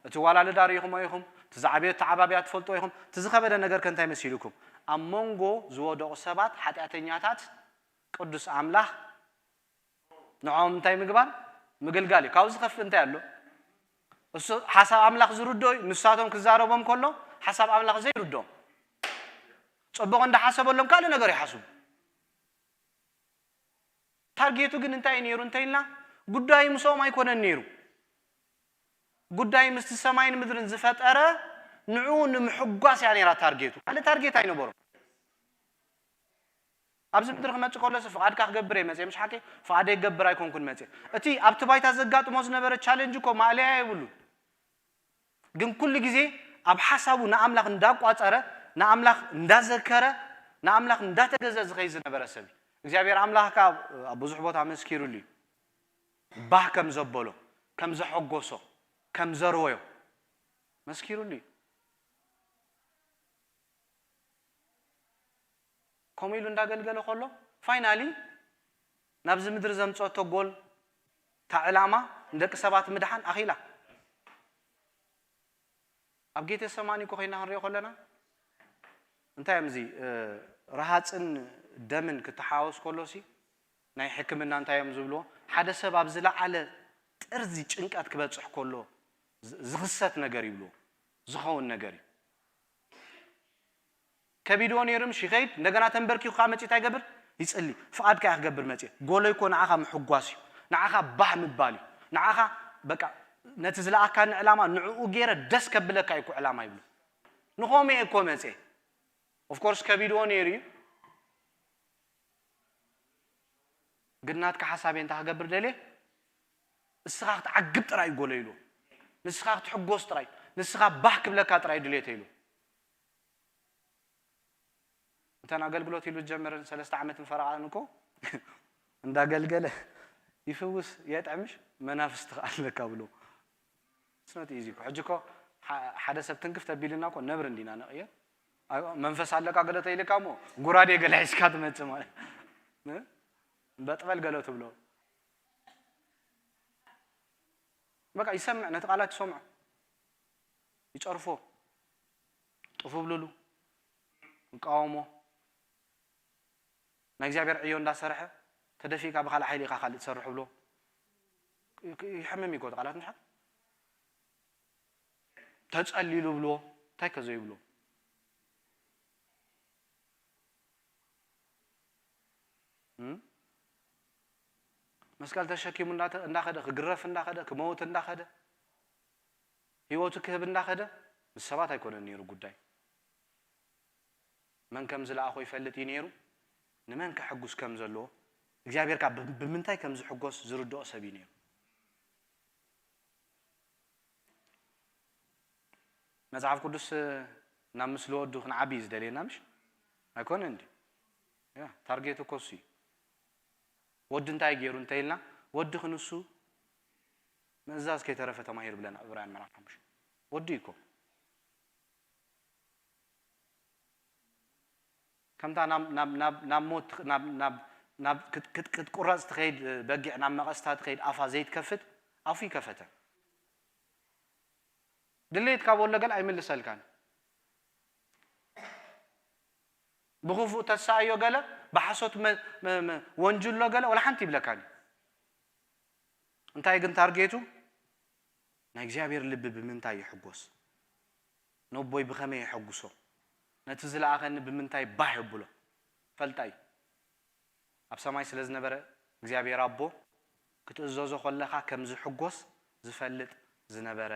እቲ ዋላልዳ ርኢኹሞ ኢኹም፣ እቲ ዝዓበየ ተዓባብያ ትፈልጥዎ ኢኹም። እቲ ዝኸበደ ነገር ከ እንታይ መሲልኩም? ኣብ መንጎ ዝወደቑ ሰባት ሓጢኣተኛታት ቅዱስ ኣምላኽ ንዕኦም እንታይ ምግባር ምግልጋል እዩ። ካብኡ ዝኸፍእ እንታይ ኣሎ? እሱ ሓሳብ ኣምላኽ ዝርድኦ እዩ። ንሳቶም ክዛረቦም ከሎ ሓሳብ ኣምላኽ ዘይርድኦም ጽቡቕ እንዳሓሰበሎም ካልእ ነገር ይሓስቡ። ታርጌቱ ግን እንታይ ነይሩ እንተኢልና ጉዳዩ ምስኦም ኣይኮነን ነይሩ። ጉዳይ ምስቲ ሰማይን ምድርን ዝፈጠረ ንዕኡ ንምሕጓስ እያ ነይራ ታርጌቱ። ካልእ ታርጌት ኣይነበሮም። ኣብዚ ምድሪ ክመጽእ ከሎስ ፍቓድካ ክገብር እየ መጽየ፣ ምሽ ሓቂ ፍቓደይ ክገብር ኣይኮንኩን መጽየ። እቲ ኣብቲ ባይታ ዘጋጥሞ ዝነበረ ቻሌንጅ እኮ ማእለያ የብሉን። ግን ኩሉ ግዜ ኣብ ሓሳቡ ንኣምላኽ እንዳቋጸረ ንኣምላኽ እንዳዘከረ ንኣምላኽ እንዳተገዘ ዝኸይ ዝነበረ ሰብ እግዚኣብሔር ኣምላኽ ከዓ ኣብ ብዙሕ ቦታ መስኪሩሉ እዩ። ባህ ከም ዘበሎ ከም ዘሐጎሶ ከም ዘርወዮ መስኪሩሉ እዩ። ከምኡ ኢሉ እንዳገልገለ ከሎ ፋይናሊ ናብዚ ምድሪ ዘምፀቶ ጎል እታ ዕላማ ንደቂ ሰባት ምድሓን ኣኺላ። ኣብ ጌተ ሰማኒ እኮ ኮይና ክንሪኦ ከለና እንታይ እዮም እዚ ረሃፅን ደምን ክተሓወስ ከሎ ሲ ናይ ሕክምና እንታይ እዮም ዝብልዎ ሓደ ሰብ ኣብ ዝለዓለ ጥርዚ ጭንቀት ክበፅሕ ከሎ ዝኽሰት ነገር ይብልዎ ዝኸውን ነገር እዩ። ከቢድዎ ነይሩ ምሽ ይኸይድ እንደገና ተንበርኪኹ ከዓ መፅእ እንታይ ይገብር ይፅሊ ፍቓድካ እያ ክገብር መፅእ ጎለይ እኮ ንዓኻ ምሕጓስ እዩ ንዓኻ ባህ ምባል እዩ ንዓኻ በቃ ነቲ ዝለኣካኒ ዕላማ ንዕኡ ገይረ ደስ ከብለካ እዩ እኮ ዕላማ ይብሉ ንኸምኡ እየ እኮ መፅእ ኦፍኮርስ ከቢድዎ ነይሩ እዩ ግን ናትካ ሓሳብ እንታይ ክገብር ደልየ እስኻ ክትዓግብ ጥራይ እዩ ጎለይ ኢሉ ንስኻ ክትሕጎስ ጥራይ ንስኻ ባህ ክብለካ ጥራይ ድልየተ ኢሉ እተን ኣገልግሎት ኢሉ ዝጀመረን ሰለስተ ዓመትን ፈረቓን እኮ እንዳገልገለ ይፍውስ የጥዕምሽ መናፍስቲ ኣለካ ብሎ ስኖት ኢዚ ሕጂ እኮ ሓደ ሰብ ትንክፍ ተቢልና እኮ ነብር እንዲና ነቕየር መንፈስ ኣለካ ገለ ተይልካ እሞ ጉራዴ ገለ ሒዝካ ትመፅእ ማለት በጥበል ገለ ትብሎ በቃ ይሰምዕ ነቲ ቃላት ይሰምዖ ይፀርፎ ጥፉ ብልሉ ይቃወሞ ናይ እግዚኣብሔር ዕዮ እንዳሰርሐ እቲ ተደፊእካ ብኻልእ ሓይሊ ኢኻ ካልእ ትሰርሕ ብሎ። ይሕምም እዩ እኮ እቲ ቃላት እንድሕር። ተጸሊሉ ብሎ፣ እንታይ ከ ዘይብሎ? እም? መስቀል ተሸኪሙ እንዳተ-፣ እንዳኸደ፣ ክግረፍ እንዳኸደ፣ ክመውት እንዳኸደ፣ ህይወቱ ክህብ እንዳኸደ፣ ምስ ሰባት ኣይኮነን ነይሩ ጉዳይ። መን ከም ዝለኣኾ ይፈልጥ እዩ ነይሩ። ንመን ከሐጉስ ከም ዘለዎ፣ እግዚኣብሔር ከኣ ብ-፣ ብምንታይ ከም ዝሕጎስ ዝርድኦ ሰብ እዩ ነይሩ። መጽሓፍ ቅዱስ ናብ ምስሊ ወዱ ክንዓቢ እዩ ዝደልየና፣ ምሽ? ኣይኮነን እንዲ? ያ፣ ታርጌት እኮ እሱ እዩ። ወዲ እንታይ ገይሩ እንተኢልና፣ ወዲ ክንሱ ምእዛዝ ከይተረፈ ተማሂሩ ብለና፣ ዕብራውያን ምዕራፍ ሓሙሽተ። ወዲ እዩ እኮ። ከምታ ናብ፣ ናብ፣ ናብ፣ ናብ ሞት፣ ናብ፣ ናብ፣ ናብ ክት-፣ ክት-፣ ክትቁረጽ ትኸይድ በጊዕ፣ ናብ መቐስታ ትኸይድ፣ ኣፋ ዘይትከፍት፣ ኣፉ ይከፈተ። ድሌት ካብ ወሎ ገለ ኣይምልሰልካን። ብኽፉእ ተሳእዮ ገለ፣ ብሓሶት መ-፣ መ-፣ መ-፣ ወንጅሎ ገለ፣ ወላ ሓንቲ ይብለካን እዩ። እንታይ ግን ታርጌቱ? ናይ እግዚኣብሔር ልቢ ብምንታይ ይሕጎስ? ነቦይ ብኸመይ የሐጉሶ? ነቲ ዝለኣኸኒ ብምንታይ ባህ የብሎ? ፈልጣ እዩ። ኣብ ሰማይ ስለ ዝነበረ እግዚኣብሔር ኣቦ ክትእዘዞ ከለኻ ከም ዝሕጎስ ዝፈልጥ ዝነበረ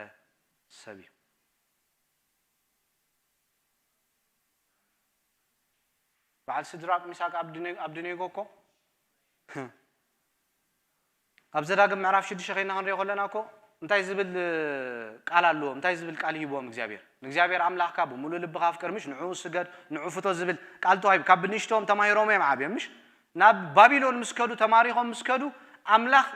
ሰብ እዩ። በዓል ስድራቅ፣ ሚሳቅ፣ ኣብድኔ-፣ ኣብድኔጎ እኮ ኣብ ዘዳግም ምዕራፍ ሽዱሽተ ኸይና ክንሪኦ ከለና እኮ እንታይ ዝብል ቃል ኣለዎም? እንታይ ዝብል ቃል ሂብዎም እግዚኣብሔር? ንእግዚኣብሔር ኣምላኽካ ብምሉእ ልብኻ ኣፍቅር፣ ምሽ? ንዕኡ ስገድ፣ ንዕኡ ፍቶ ዝብል ቃል ተዋሂቡ። ካብ ብንእሽቶም ተማሂሮም እዮም ዓብዮም፣ ምሽ? ናብ ባቢሎን ምስ ከዱ፣ ተማሪኾም ምስ ከዱ፣ ኣምላኽ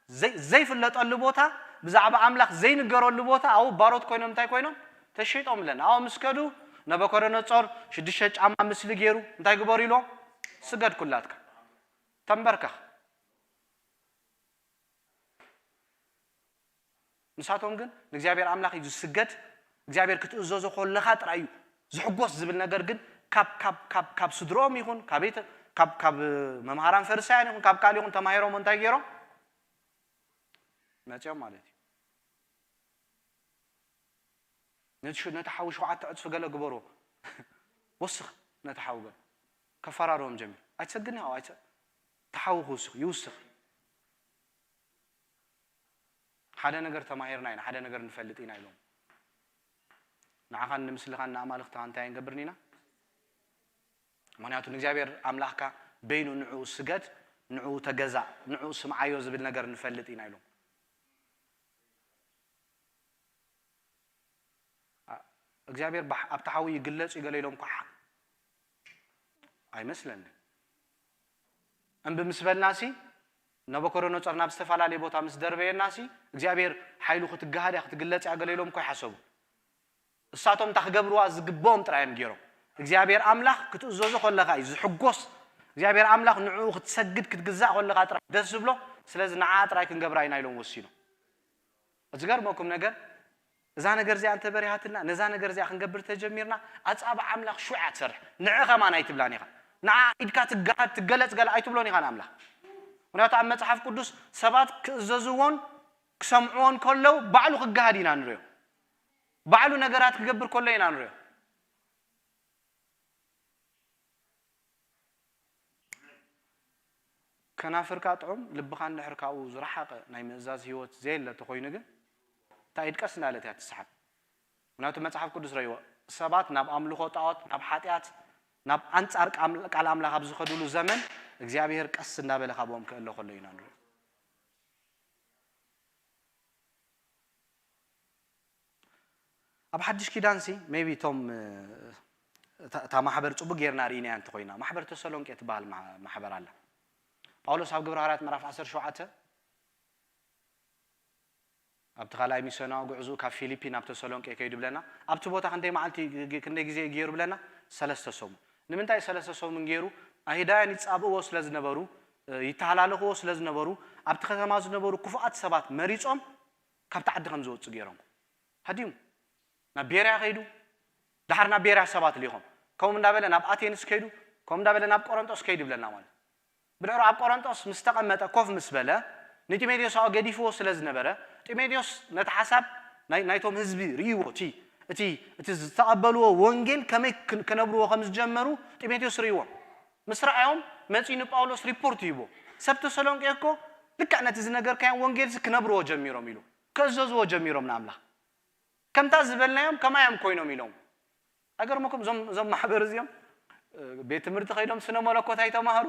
ዘይ-፣ ዘይፍለጠሉ ቦታ፣ ብዛዕባ ኣምላኽ ዘይንገረሉ ቦታ፣ ኣብኡ ባሮት ኮይኖም እንታይ ኮይኖም? ተሸይጦም ኣለና። ኣብኡ ምስ ከዱ፣ ነበኮደነጾር ሽዱሽተ ጫማ ምስሊ ገይሩ፣ እንታይ ግበሩ ኢልዎም? ስገድ ኩላትካ። ተንበርከኽ። ንሳቶም ግን ንእግዚኣብሔር ኣምላኽ እዩ ዝስገድ፣ እግዚኣብሔር ክትእዘዞ ከለኻ ጥራይ እዩ ዝሕጎስ ዝብል ነገር ግን ካብ፣ ካብ፣ ካብ፣ ካብ ስድርኦም ይኹን፣ ካብ ቤተ-፣ ካብ፣ ካብ መምሃራን ፈሪሳውያን ይኹን፣ ካብ ካልእ ይኹን ተማሂሮም እንታይ ገይሮም? መጺኦም ማለት እዩ። ነቲ ሽ-፣ ነቲ ሓዊ ሸውዓተ ዕጽፊ ገለ ግበሮ። ወስኽ ነቲ ሓዊ ገለ። ከፈራርሆም ጀሚሩ። ኣይትሰግድን ኢኻ፣ ኣይትሰ-፣ እቲ ሓዊ ክውስኽ፣ ይውስኽ። ሓደ ነገር ተማሂርና ኢና፣ ሓደ ነገር ንፈልጥ ኢና ኢሎም። ንዓኻን ንምስልኻን ንኣማልኽትኻ እንታይ ኣይንገብርን ኢና? ምኽንያቱ ንእግዚኣብሔር ኣምላኽካ በይኑ ንዕኡ ስገድ፣ ንዕኡ ተገዛእ፣ ንዕኡ ስምዓዮ ዝብል ነገር ንፈልጥ ኢና ኢሎም። ኣ-፣ እግዚኣብሔር ባሕ-፣ ኣብቲ ሓዊ ይግለጽ እዩ ገለ ኢሎም እኳ ሓ-፣ ኣይመስለንን። እምቢ ምስ በልናሲ፣ ናቡከደነጾር ናብ ዝተፈላለየ ቦታ ምስ ደርበየናሲ፣ እግዚኣብሔር ሓይሉ ክትገሃድ እያ፣ ክትግለጽ እያ ገለ ኢሎም እኳ ይሓሰቡ። እሳቶም እንታ ክገብርዋ ዝግብኦም ጥራይ እዮም ገይሮም። እግዚኣብሔር ኣምላኽ ክትእዘዞ ከለኻ እዩ ዝሕጎስ። እግዚኣብሔር ኣምላኽ ንዕኡ ክትሰግድ ክትግዛእ ከለኻ ጥራይ ደስ ዝብሎ። ስለዚ ንዓ ጥራይ ክንገብራ ኢና ኢሎም ወሲኖም። ዝገርመኩም ነገር፣ እዛ ነገር እዚኣ እንተበሪሃትና፣ ነዛ ነገር እዚኣ ክንገብር ተጀሚርና፣ ኣጻብዕ ኣምላኽ ሽዑ እያ ትሰርሕ። ንዕ ከማን ኣይትብላን ኢኻ። ንዓ ኢድካ ትገሃድ፣ ትገለጽ ገለ ኣይትብሎን ኢኻ ንኣምላኽ። ምኽንያቱ ኣብ መጽሓፍ ቅዱስ ሰባት ክእዘዝዎን ክሰምዕዎን ከለዉ ባዕሉ ክገሃድ ኢና ንሪኦ። ባዕሉ ነገራት ክገብር ከሎ ኢና ንሪኦ። ከናፍርካ ጥዑም፣ ልብኻ እንድሕር ካብኡ ዝረሓቐ ናይ ምእዛዝ ህይወት ዘየለ እንተኾይኑ ግን፣ እታ ኢድ ቀስ እንዳለት እያ ትስሓብ። ምኽንያቱ መጽሓፍ ቅዱስ ረእይዎ፣ ሰባት ናብ ኣምልኾ ጣዖት፣ ናብ ሓጢኣት፣ ናብ ኣንጻር ቃም-፣ ቃል ኣምላኽ ኣብ ዝኸድሉ ዘመን፣ እግዚኣብሔር ቀስ እንዳበለ ካብኦም ክእለ ከሎ ኢና ንሪኦ። ኣብ ሓድሽ ኪዳንሲ፣ ሜቢ እቶም፣ እ፣ እታ፣ እታ ማሕበር ጽቡቅ ጌርና ርኢናያ እንተኾይና፣ ማሕበር ተሰሎንቄ ትበሃል ማ-፣ ማሕበር ኣላ። ጳውሎስ ኣብ ግብረ ሃዋርያት ምዕራፍ ዓሰርተ ሸውዓተ፣ ኣብቲ ካልኣይ ሚስዮናዊ ጉዕዞኡ ካብ ፊሊፒ ናብ ተሰሎንቄ ከይዱ ብለና፣ ኣብቲ ቦታ ክንደይ መዓልቲ ግ-፣ ግ-፣ ክንደይ ግዜ ገይሩ ብለና? ሰለስተ ሰሙን። ንምንታይ ሰለስተ ሰሙን ገይሩ? ኣይሁዳውያን ይጻብእዎ ስለ ዝነበሩ፣ እ፣ ይተሃላለኽዎ ስለ ዝነበሩ፣ ኣብቲ ከተማ ዝነበሩ ክፉኣት ሰባት መሪጾም ካብቲ ዓዲ ከም ዝወጽእ ገይሮም። ሃዲሙ ናብ ቤርያ ከይዱ፣ ደሓር ናብ ቤርያ ሰባት ልኢኾም። ከምኡ እንዳበለ ናብ ኣቴንስ ከይዱ፣ ከምኡ እንዳበለ ናብ ቆረንጦስ ከይዱ ይብለና ማለት እዩ። ብድሕሩ ኣብ ቆሮንጦስ ምስ ተቐመጠ፣ ኮፍ ምስ በለ፣ ንጢሞቴዎስ ኣብኡ ገዲፍዎ ስለ ዝነበረ፣ ጢሞቴዎስ ነቲ ሓሳብ ናይ ናይቶም ህዝቢ ርእይዎ፣ እቲ እቲ እቲ ዝተቐበልዎ ወንጌል ከመይ ክን- ክነብርዎ ከም ዝጀመሩ ጢሞቴዎስ ርእይዎም። ምስ ረኣዮም መጺኡ ንጳውሎስ ሪፖርት ይህቦ። ሰብ ተሰሎንቄ እኮ ልክዕ ነቲ ዝነገርካዮም ወንጌልሲ ክነብርዎ ጀሚሮም ኢሉ። ክእዘዝዎ ጀሚሮም ንኣምላኽ። ከምታ ዝበልናዮም ከማዮም ኮይኖም ኢሎም። ኣይገርመኩም? እዞም እዞም ማሕበር እዚኦም ቤት ትምህርቲ ከይዶም ስነ መለኮት ኣይተማሃሩ።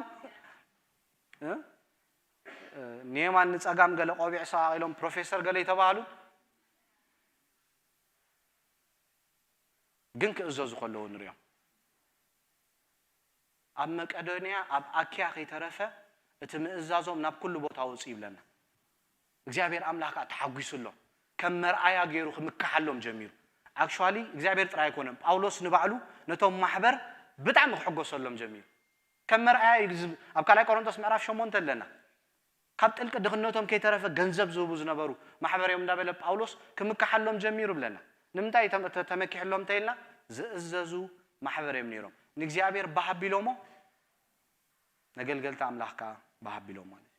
ንየማን ንጸጋም ገለ ቆቢዕ ሰቓቒሎም ፕሮፌሰር ገለ ይተባሃሉ። ግን ክእዘዙ ከለዉ ንሪኦም። ኣብ መቄዶንያ ኣብ ኣኪያ ከይተረፈ እቲ ምእዛዞም ናብ ኩሉ ቦታ ውጽእ ይብለና። እግዚኣብሔር ኣምላኽ ከኣ ተሓጒሱሎም ከም መርኣያ ገይሩ ክምክሓሎም ጀሚሩ። ኣክሽዋሊ እግዚኣብሔር ጥራይ ኣይኮነን፣ ጳውሎስ ንባዕሉ ነቶም ማሕበር ብጣዕሚ ክሕጎሰሎም ጀሚሩ። ከም መርኣያ እዩ ዝብ- ኣብ ካልኣይ ቆሮንቶስ ምዕራፍ ሸሞንተ ኣለና። ካብ ጥልቂ ድኽነቶም ከይተረፈ ገንዘብ ዝህቡ ዝነበሩ ማሕበር እዮም እንዳበለ ጳውሎስ ክምክሓሎም ጀሚሩ ብለና። ንምንታይ ተመ- ተ- ተመኪሕሎም እንተኢልና ዝእዘዙ ማሕበር እዮም ነይሮም። ንእግዚኣብሔር ባህ ኣቢሎሞ፣ ነገልገልቲ ኣምላኽ ከኣ ባህ ኣቢሎም ማለት እዩ።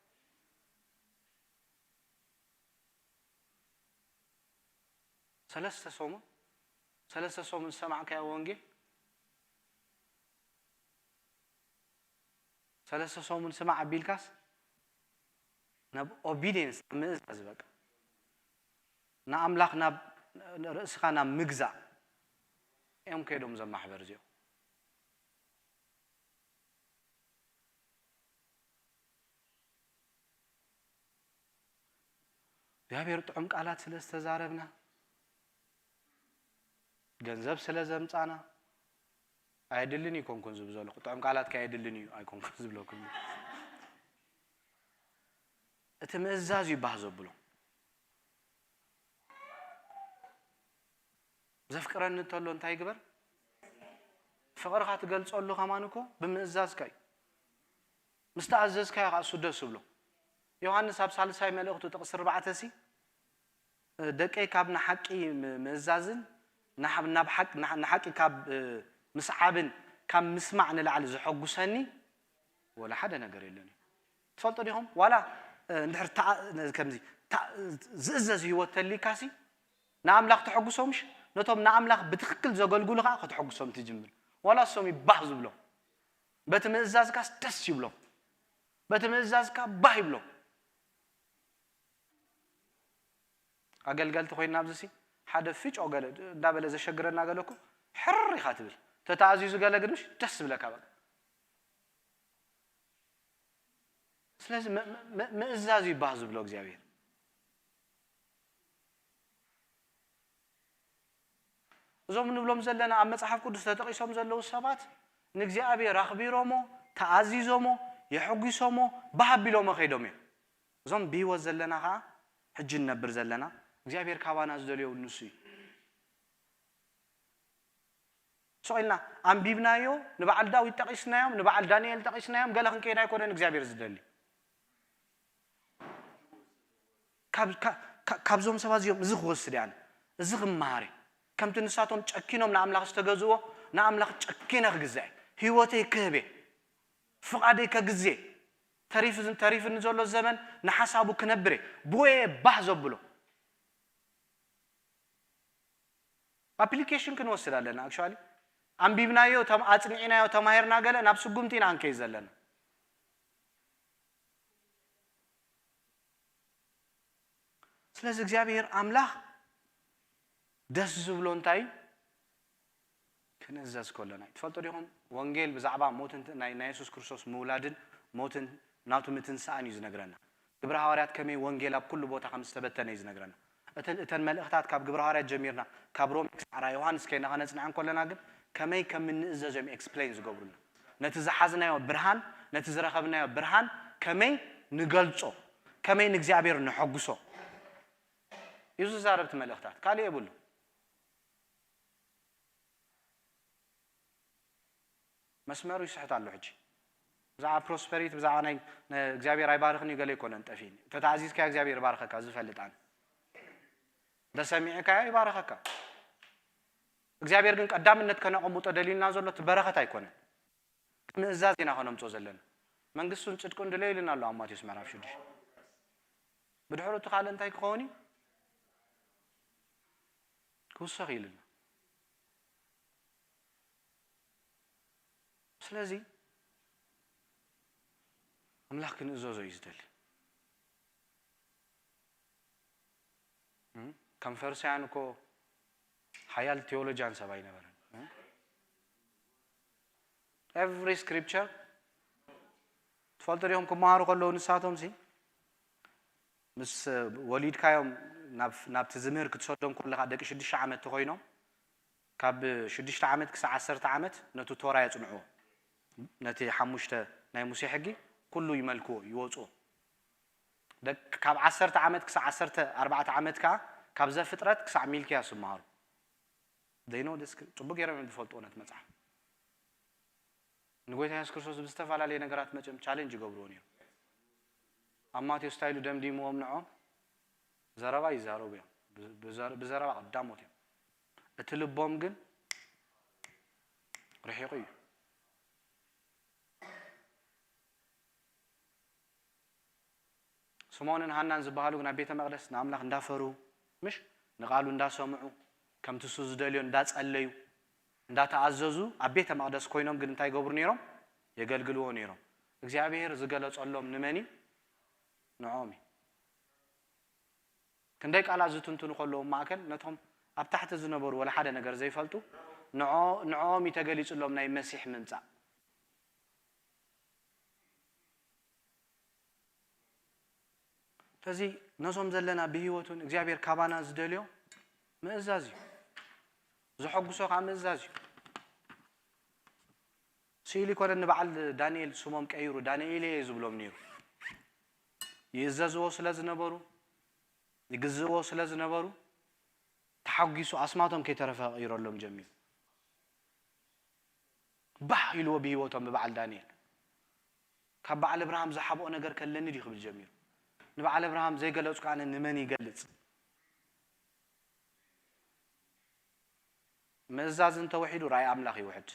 ሰለስተ ሰሙን ሰለስተ ሰሙን ዝሰማዕካዮ ወንጌል ሰለስተ ሰሙን ስማዕ ኣቢልካስ ናብ ኦቢዲየንስ ምእዛዝ በቃ ንኣምላኽ ናብ ርእስኻ ናብ ምግዛእ እዮም ከይዶም ዘማሕበር እዚኦም። እግዚኣብሔር ጥዑም ቃላት ስለ ዝተዛረብና ገንዘብ ስለ ዘምጻና ኣየድልን ይኮንኩን ዝብ ዘለኹ ጥዑም ቃላት ከየድልን እዩ ኣይኮንኩን ዝብለኩም። እቲ ምእዛዝ እዩ ባህ ዘብሎ። ዘፍቅረኒ እንተሎ እንታይ ይግበር? ፍቕርኻ ትገልጸሉ ከማን እኮ ብምእዛዝካ እዩ። ምስ ተኣዘዝካዮ ከዓ እሱ ደስ ይብሎ። ዮሃንስ ኣብ ሳልሳይ መልእኽቱ ጥቕሲ ኣርባዕተ ሲ ደቀይ ካብ ንሓቂ ም- ምእዛዝን ንሓ- ናብ ሓቅ- ንሓ- ንሓቂ ካብ እ፣ ምስዓብን ካብ ምስማዕ ንላዕሊ ዘሐጉሰኒ ወላ ሓደ ነገር የለን እዩ። ትፈልጡ ዲኹም? ዋላ እ፣ እንድሕር ተኣ- ነ- ከምዚ ተኣ- ዝእዘዝ ህይወት ተሊካሲ ንኣምላኽ ተሐጉሶ ምሽ ነቶም ንኣምላኽ ብትኽክል ዘገልግሉ ከዓ ከተሐጉሶም ትጅምር። ዋላ እሶም ይባህ ዝብሎም በቲ ምእዛዝካስ ደስ ይብሎም። በቲ ምእዛዝካ ባህ ይብሎም። ኣገልገልቲ ኮይና ኣብዚ ሲ ሓደ ፍጮ ገለ እንዳበለ ዘሸግረና ገለ እኮ ሕር ኢኻ ትብል። ተተኣዚዙ ገለ ግን ምሽ ደስ ዝብለካ በቃ። ስለዚ ም- ም- ምእዛዝ ይባህ ዝብሎ እግዚኣብሔር። እዞም ንብሎም ዘለና ኣብ መጽሓፍ ቅዱስ ተጠቒሶም ዘለዉ ሰባት ንእግዚኣብሔር ኣኽቢሮሞ፣ ተኣዚዞሞ፣ የሐጒሶሞ፣ ባህ ኣቢሎሞ ከይዶም እዮም። እዞም ብህይወት ዘለና ኸዓ ሕጂ ንነብር ዘለና እግዚኣብሔር ካባና ዝደልዮ ንሱ እዩ። ስቕ ኢልና ኣንቢብናዮ፣ ንበዓል ዳዊት ጠቒስናዮም፣ ንበዓል ዳንኤል ጠቒስናዮም፣ ገለ ክንከይድ ኣይኮነን እግዚኣብሔር ዝደሊ። ካብ- ካ- ካ- ካብዞም ሰባት እዚኦም እዚ ክወስድ እየ ኣነ፣ እዚ ክመሃር እየ። ከምቲ ንሳቶም ጨኪኖም ንኣምላኽ ዝተገዝእዎ ንኣምላኽ ጨኪነ ክግዛእ እየ። ህይወተይ ክህብ እየ። ፍቓደይ ከግዜ ተሪፍ- ተሪፍኒ ዘሎ ዘመን ንሓሳቡ ክነብር እየ። ብወየ ባህ ዘብሎ ኣፕሊኬሽን ክንወስድ ኣለና። ኣክቹዋሊ ኣንቢብናዮ፣ ተም- ኣጽኒዕናዮ፣ ተማሂርና ገለ ናብ ስጉምቲ ኢና ክንከይድ ዘለና። ስለዚ እግዚኣብሔር ኣምላኽ ደስ ዝብሎ እንታይ እዩ? ክንእዘዝ ከሎና እዩ። ትፈልጡ ዲኹም? ወንጌል ብዛዕባ ሞትን ት- ናይ ናይ የሱስ ክርስቶስ ምውላድን ሞትን ናቱ ምትንሳእን እዩ ዝነግረና። ግብረ ሃዋርያት ከመይ ወንጌል ኣብ ኩሉ ቦታ ከም ዝተበተነ እዩ ዝነግረና። እተን እተን መልእኽታት ካብ ግብረ ሃዋርያት ጀሚርና ካብ ሮሜ ክሳዕ ራእይ ዮሃንስ ከይና ከነጽንዐን ከለና ግን ከመይ ከም እንእዘዝ እዮም ኤክስፕሌን ዝገብሩልና። ነቲ ዝሓዝናዮ ብርሃን፣ ነቲ ዝረኸብናዮ ብርሃን ከመይ ንገልጾ፣ ከመይ ንእግዚኣብሔር ነሐጉሶ እዩ ዝዛረብ እቲ መልእኽታት። ካልእ የብሉ። መስመሩ ይስሕት ኣሎ ሕጂ። ብዛዕባ ፕሮስፐሪቲ ብዛዕባ ናይ ነ- እግዚኣብሔር ኣይባርኽን እዩ ገለ ኣይኮነን ጠፊእኒ። ተተኣዚዝካ እግዚኣብሔር ይባርኸካ ዝፈልጥ ኣነ። እንተሰሚዕካዮ ይባርኸካ። እግዚኣብሔር ግን ቀዳምነት ከነቐምጦ ደልዩና ዘሎ እቲ በረኸት ኣይኮነን። ምእዛዝ ኢና ከነምጾ ዘለና። መንግስቱን ጽድቁን ድለዩ ኢልና ኣሎ ኣብ ማቴዎስ ምዕራፍ ሽዱሽተ። ብድሕሩ እቲ ካልእ እንታይ ክኸውን እዩ? ክውሰኽ ኢልና። ስለዚ ኣምላኽ ክንእዘዞ እዩ ዝደሊ። እም? ከም ፈሪሳውያን እኮ ሓያል ቴዎሎጂያን ሰብ ኣይነበረን። እም? Every scripture ትፈልጡ ዲኹም? ክመሃሩ ከለዉ ንሳቶም ሲ ምስ ወሊድካዮም ናብ ናብቲ ዝምህር ክትሰዶም ከለኻ ደቂ ሽዱሽተ ዓመት ተኾይኖም ካብ ሽዱሽተ ዓመት ክሳብ ዓሰርተ ዓመት ነቲ ቶራ የጽንዕዎ። ነቲ ሓሙሽተ ናይ ሙሴ ሕጊ ኩሉ ይመልክዎ፣ ይወጽዎ። ደቅ ካብ ዓሰርተ ዓመት ክሳብ ዓሰርተ ኣርባዕተ ዓመት ከኣ ካብ ዘፍጥረት ክሳብ ሚልክያስ ይመሃሩ። They know this ጽቡቅ ገይሮም እዮም ዝፈልጥዎ ነቲ መጽሓፍ። ንጎይታ የሱስ ክርስቶስ ብዝተፈላለየ ነገራት መቸም ቻሌንጅ ይገብርዎ ነይሩ። ኣብ ማቴዎስ እንታይ ኢሉ ደምዲምዎም ንዖም? ዘረባ ይዛረቡ እዮም። ብ- ብዘረ- ብዘረባ ቀዳሞት እዮም። እቲ ልቦም ግን ርሒቑ እዩ። ስምዖንን ሃናን ዝበሃሉ ግን ኣብ ቤተ መቕደስ ንኣምላኽ እንዳፈሩ፣ ምሽ ንቓሉ እንዳሰምዑ፣ ከምቲ እሱ ዝደልዮ እንዳጸለዩ፣ እንዳተኣዘዙ ኣብ ቤተ መቕደስ ኮይኖም ግን እንታይ ይገብሩ ነይሮም? የገልግልዎ ነይሮም። እግዚኣብሔር ዝገለጸሎም ንመን እዩ? ንዖም እዩ። ክንደይ ቃላት ዝትንትኑ ከለዉ ማእከል ነቶም ኣብ ታሕቲ ዝነበሩ ወላ ሓደ ነገር ዘይፈልጡ ንዖ- ንዕኦም እዩ ተገሊጹሎም ናይ መሲሕ ምምጻእ። ስለዚ ነዞም ዘለና ብህይወት እውን እግዚኣብሔር ካባና ዝደልዮ ምእዛዝ እዩ። ዘሐጉሶ ከዓ ምእዛዝ እዩ። ስኢሉ ይኮነ ንበዓል ዳንኤል ስሞም ቀይሩ ዳንኤል እየ ዝብሎም ነይሩ። ይእዘዝዎ ስለ ዝነበሩ፣ ይግዝእዎ ስለ ዝነበሩ፣ ተሓጒሱ ኣስማቶም ከይተረፈ ቀይረሎም ጀሚሩ። ባህ ኢልዎ ብህይወቶም ብበዓል ዳንኤል። ካብ በዓል እብርሃም ዝሓብኦ ነገር ከለኒ ድዩ ክብል ጀሚሩ። ንበዓል እብርሃም ዘይገለጽኩ ኣነ ንመን ይገልጽ? ምእዛዝ እንተወሒዱ ራእይ ኣምላኽ ይውሕድ።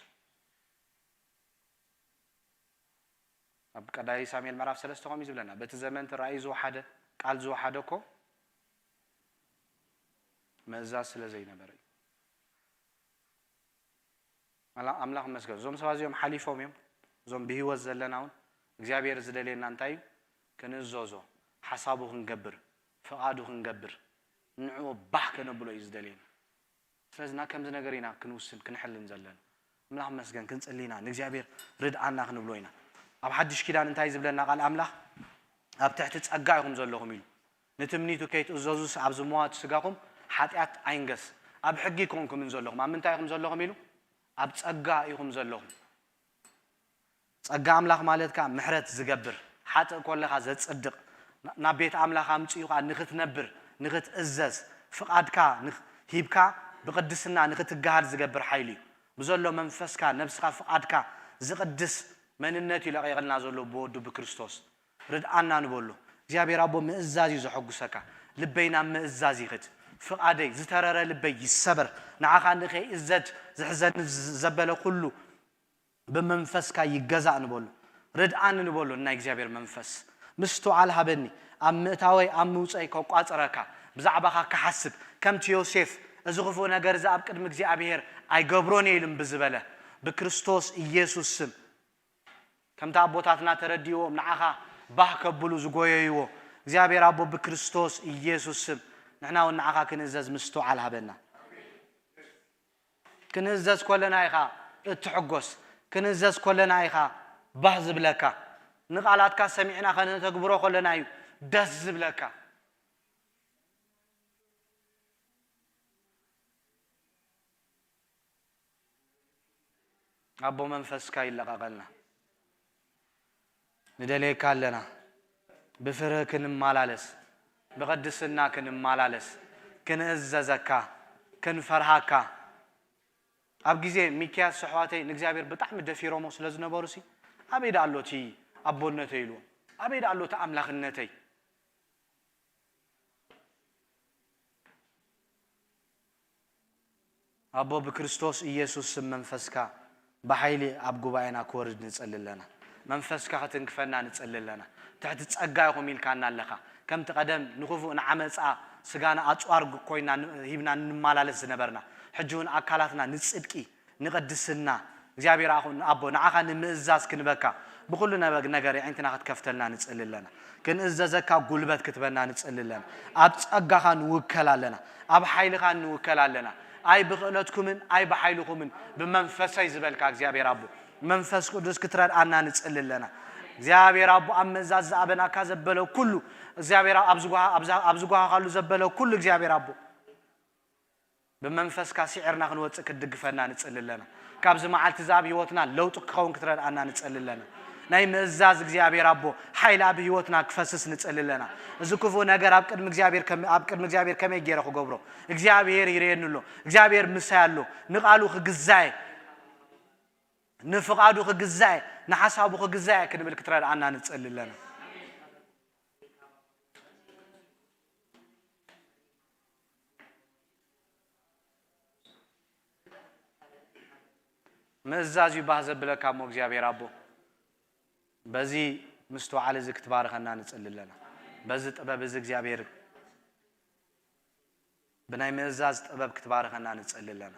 ኣብ ቀዳማይ ሳሙኤል ምዕራፍ ሰለስተ ከምኡ እዩ ዝብለና። በቲ ዘመን እቲ ራእይ ዝወሓደ፣ ቃል ዝወሓደ እኮ ምእዛዝ ስለ ዘይነበረ እዩ። ኣላ- ኣምላኽ ይመስገን። እዞም ሰባት እዚኦም ሓሊፎም እዮም። እዞም ብህይወት ዘለና እውን እግዚኣብሔር ዝደልየና እንታይ እዩ? ክንእዘዞ፣ ሓሳቡ ክንገብር፣ ፍቓዱ ክንገብር፣ ንዕኡ ባህ ከነብሎ እዩ ዝደልየና። ስለዚ ናብ ከምዚ ነገር ኢና ክንውስን ክንሕልን ዘለና። ኣምላኽ ይመስገን ክንጽሊ ኢና፣ ንእግዚኣብሔር ርድኣና ክንብሎ ኢና። ኣብ ሓድሽ ኪዳን እንታይ ዝብለና ቃል ኣምላኽ? ኣብ ትሕቲ ጸጋ ኢኹም ዘለኹም ኢሉ። ንትምኒቱ ከይትእዘዙስ ኣብ ዝመዋቱ ስጋኹም ሓጢኣት ኣይንገስ። ኣብ ሕጊ ኮንኩምን ዘለኹም። ኣብ ምንታይ ኢኹም ዘለኹም ኢሉ? ኣብ ጸጋ ኢኹም ዘለኹም። ጸጋ ኣምላኽ ማለት ከኣ ምሕረት ዝገብር፣ ሓጥእ ኮለኻ ዘጽድቕ፣ ናብ ቤት ኣምላኽ ኣምጺኡ ከኣ ንኽትነብር፣ ንኽትእዘዝ፣ ፍቓድካ ንኽ- ሂብካ ብቕድስና ንኽትገሃድ ዝገብር ሓይሊ እዩ። ብዘሎ መንፈስካ፣ ነብስኻ፣ ፍቓድካ ዝቕድስ መንነት እዩ ለቒቕልና ዘሎ ብወዱ ብክርስቶስ። ርድኣና ንበሎ። እግዚኣብሔር ኣቦ ምእዛዝ እዩ ዘሐጉሰካ። ልበይ ናብ ምእዛዝ ይኽድ። ፍቓደይ ዝተረረ ልበይ ይሰበር። ንዓኻ ንኸይእዘዝ ዝሕዘኒ ዘበለ ኩሉ ብመንፈስካ ይገዛእ ንበሎ። ርድኣኒ ንበሎ ናይ እግዚኣብሔር መንፈስ። ምስትውዓል ሃበኒ። ኣብ ምእታወይ ኣብ ምውፀይ ከቋፅረካ። ብዛዕባኻ ክሓስብ። ከምቲ ዮሴፍ እዚ ክፉእ ነገር እዚ ኣብ ቅድሚ እግዚኣብሔር ኣይገብሮን እየ ኢሉ ብዝበለ ብክርስቶስ ኢየሱስ ስም ከምቲ ኣቦታትና ተረዲእዎም ንዓኻ ባህ ከብሉ ዝጎየይዎ እግዚኣብሔር ኣቦ ብክርስቶስ ኢየሱስ ስም ንሕና እውን ንዓኻ ክንእዘዝ ምስትውዓል ሃበና። ክንእዘዝ ኮለና ኢኻ እትሕጎስ፣ ክንእዘዝ ኮለና ኢኻ ባህ ዝብለካ፣ ንቓላትካ ሰሚዕና ከነተግብሮ ኮለና እዩ ደስ ዝብለካ። ኣቦ መንፈስካ ይለቐቐልና። ንደልየካ ኣለና። ብፍርህ ክንመላለስ፣ ብቕድስና ክንመላለስ፣ ክንእዘዘካ፣ ክንፈርሃካ። ኣብ ግዜ ሚክያስ ኣሕዋተይ ንእግዚኣብሔር ብጣዕሚ ደፊሮሞ ስለ ዝነበሩ ሲ ኣበይ ደኣ ኣሎ እቲ ኣቦነተይ ኢልዎም። ኣበይ ደኣ ኣሎ እቲ ኣምላኽነተይ? ኣቦ ብክርስቶስ ኢየሱስ ስም መንፈስካ ብሓይሊ ኣብ ጉባኤና ክወርድ ንጸሊ ኣለና። መንፈስካ ክትንክፈና ንጽሊ ኣለና። ትሕቲ ጸጋ ኢኹም ኢልካና ኣለኻ። ከምቲ ቀደም ንኽፉእ ንዓመጻ ስጋና ኣጽዋር ኮይና ን-፣ ሂብና እንመላለስ ዝነበርና፣ ሕጂ እውን ኣካላትና ንጽድቂ፣ ንቕድስና፣ እግዚኣብሔር ኣኹ-፣ ኣቦ ንዓኻ ንምእዛዝ ክንበካ ብኹሉ ነበ-፣ ነገር የዒንትና ክትከፍተልና ንጽሊ ኣለና። ክንእዘዘካ ጉልበት ክትበና ንጽሊ ኣለና። ኣብ ጸጋኻ ንውከል ኣለና። ኣብ ሓይልኻ ንውከል ኣለና። ኣይ ብኽእለትኩምን ኣይ ብሓይልኹምን ብመንፈሰይ ዝበልካ እግዚኣብሔር ኣቦ መንፈስ ቅዱስ ክትረድኣና ንጽሊ ኣለና። እግዚኣብሔር ኣቦ ኣብ ምእዛዝ ዝኣበናካ ዘበለ ኩሉ እግዚኣብሔር ኣብ ዝጓሃ-፣ ኣብ ዛ-፣ ኣብ ዝጓሃኻሉ ዘበለ ኩሉ እግዚኣብሔር ኣቦ ብመንፈስካ ስዒርና ክንወጽእ ክትድግፈና ንጽሊ ኣለና። ካብዚ መዓልቲ እዚ ኣብ ህይወትና ለውጢ ክኸውን ክትረድኣና ንጽሊ ኣለና። ናይ ምእዛዝ እግዚኣብሔር ኣቦ ሓይሊ ኣብ ህይወትና ክፈስስ ንጽሊ ኣለና። እዚ ክፉእ ነገር ኣብ ቅድሚ እግዚኣብሔር ከመ-፣ ኣብ ቅድሚ እግዚኣብሔር ከመይ ገይረ ክገብሮ? እግዚኣብሔር ይርእየኒ ኣሎ። እግዚኣብሔር ምሳይ ኣሎ። ንቓሉ ክግዛእ፣ ንፍቓዱ ክግዛእ፣ ንሓሳቡ ክግዛእ ክንብል ክትረድኣና ንጽሊ ኣለና። ምእዛዝ እዩ ባህ ዘብለካ እሞ እግዚኣብሔር ኣቦ በዚ ምስትውዓል እዚ ክትባርኸና ንጽሊ ኣለና። በዚ ጥበብ እዚ እግዚኣብሔር ብናይ ምእዛዝ ጥበብ ክትባርኸና ንጽሊ ኣለና።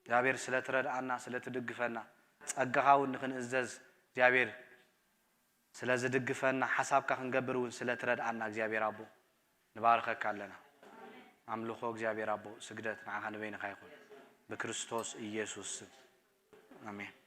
እግዚኣብሔር ስለ ትረድኣና፣ ስለ ትድግፈና፣ ጸጋኻ እውን ንኽንእዘዝ እግዚኣብሔር ስለ ዝድግፈና፣ ሓሳብካ ክንገብር እውን ስለ ትረድኣና እግዚኣብሔር ኣቦ ንባርኸካ ኣለና። ኣምልኾ እግዚኣብሔር ኣቦ፣ ስግደት ንዓኻ ንበይንኻ ይኹን። ብክርስቶስ ኢየሱስ ስም። ኣሜን።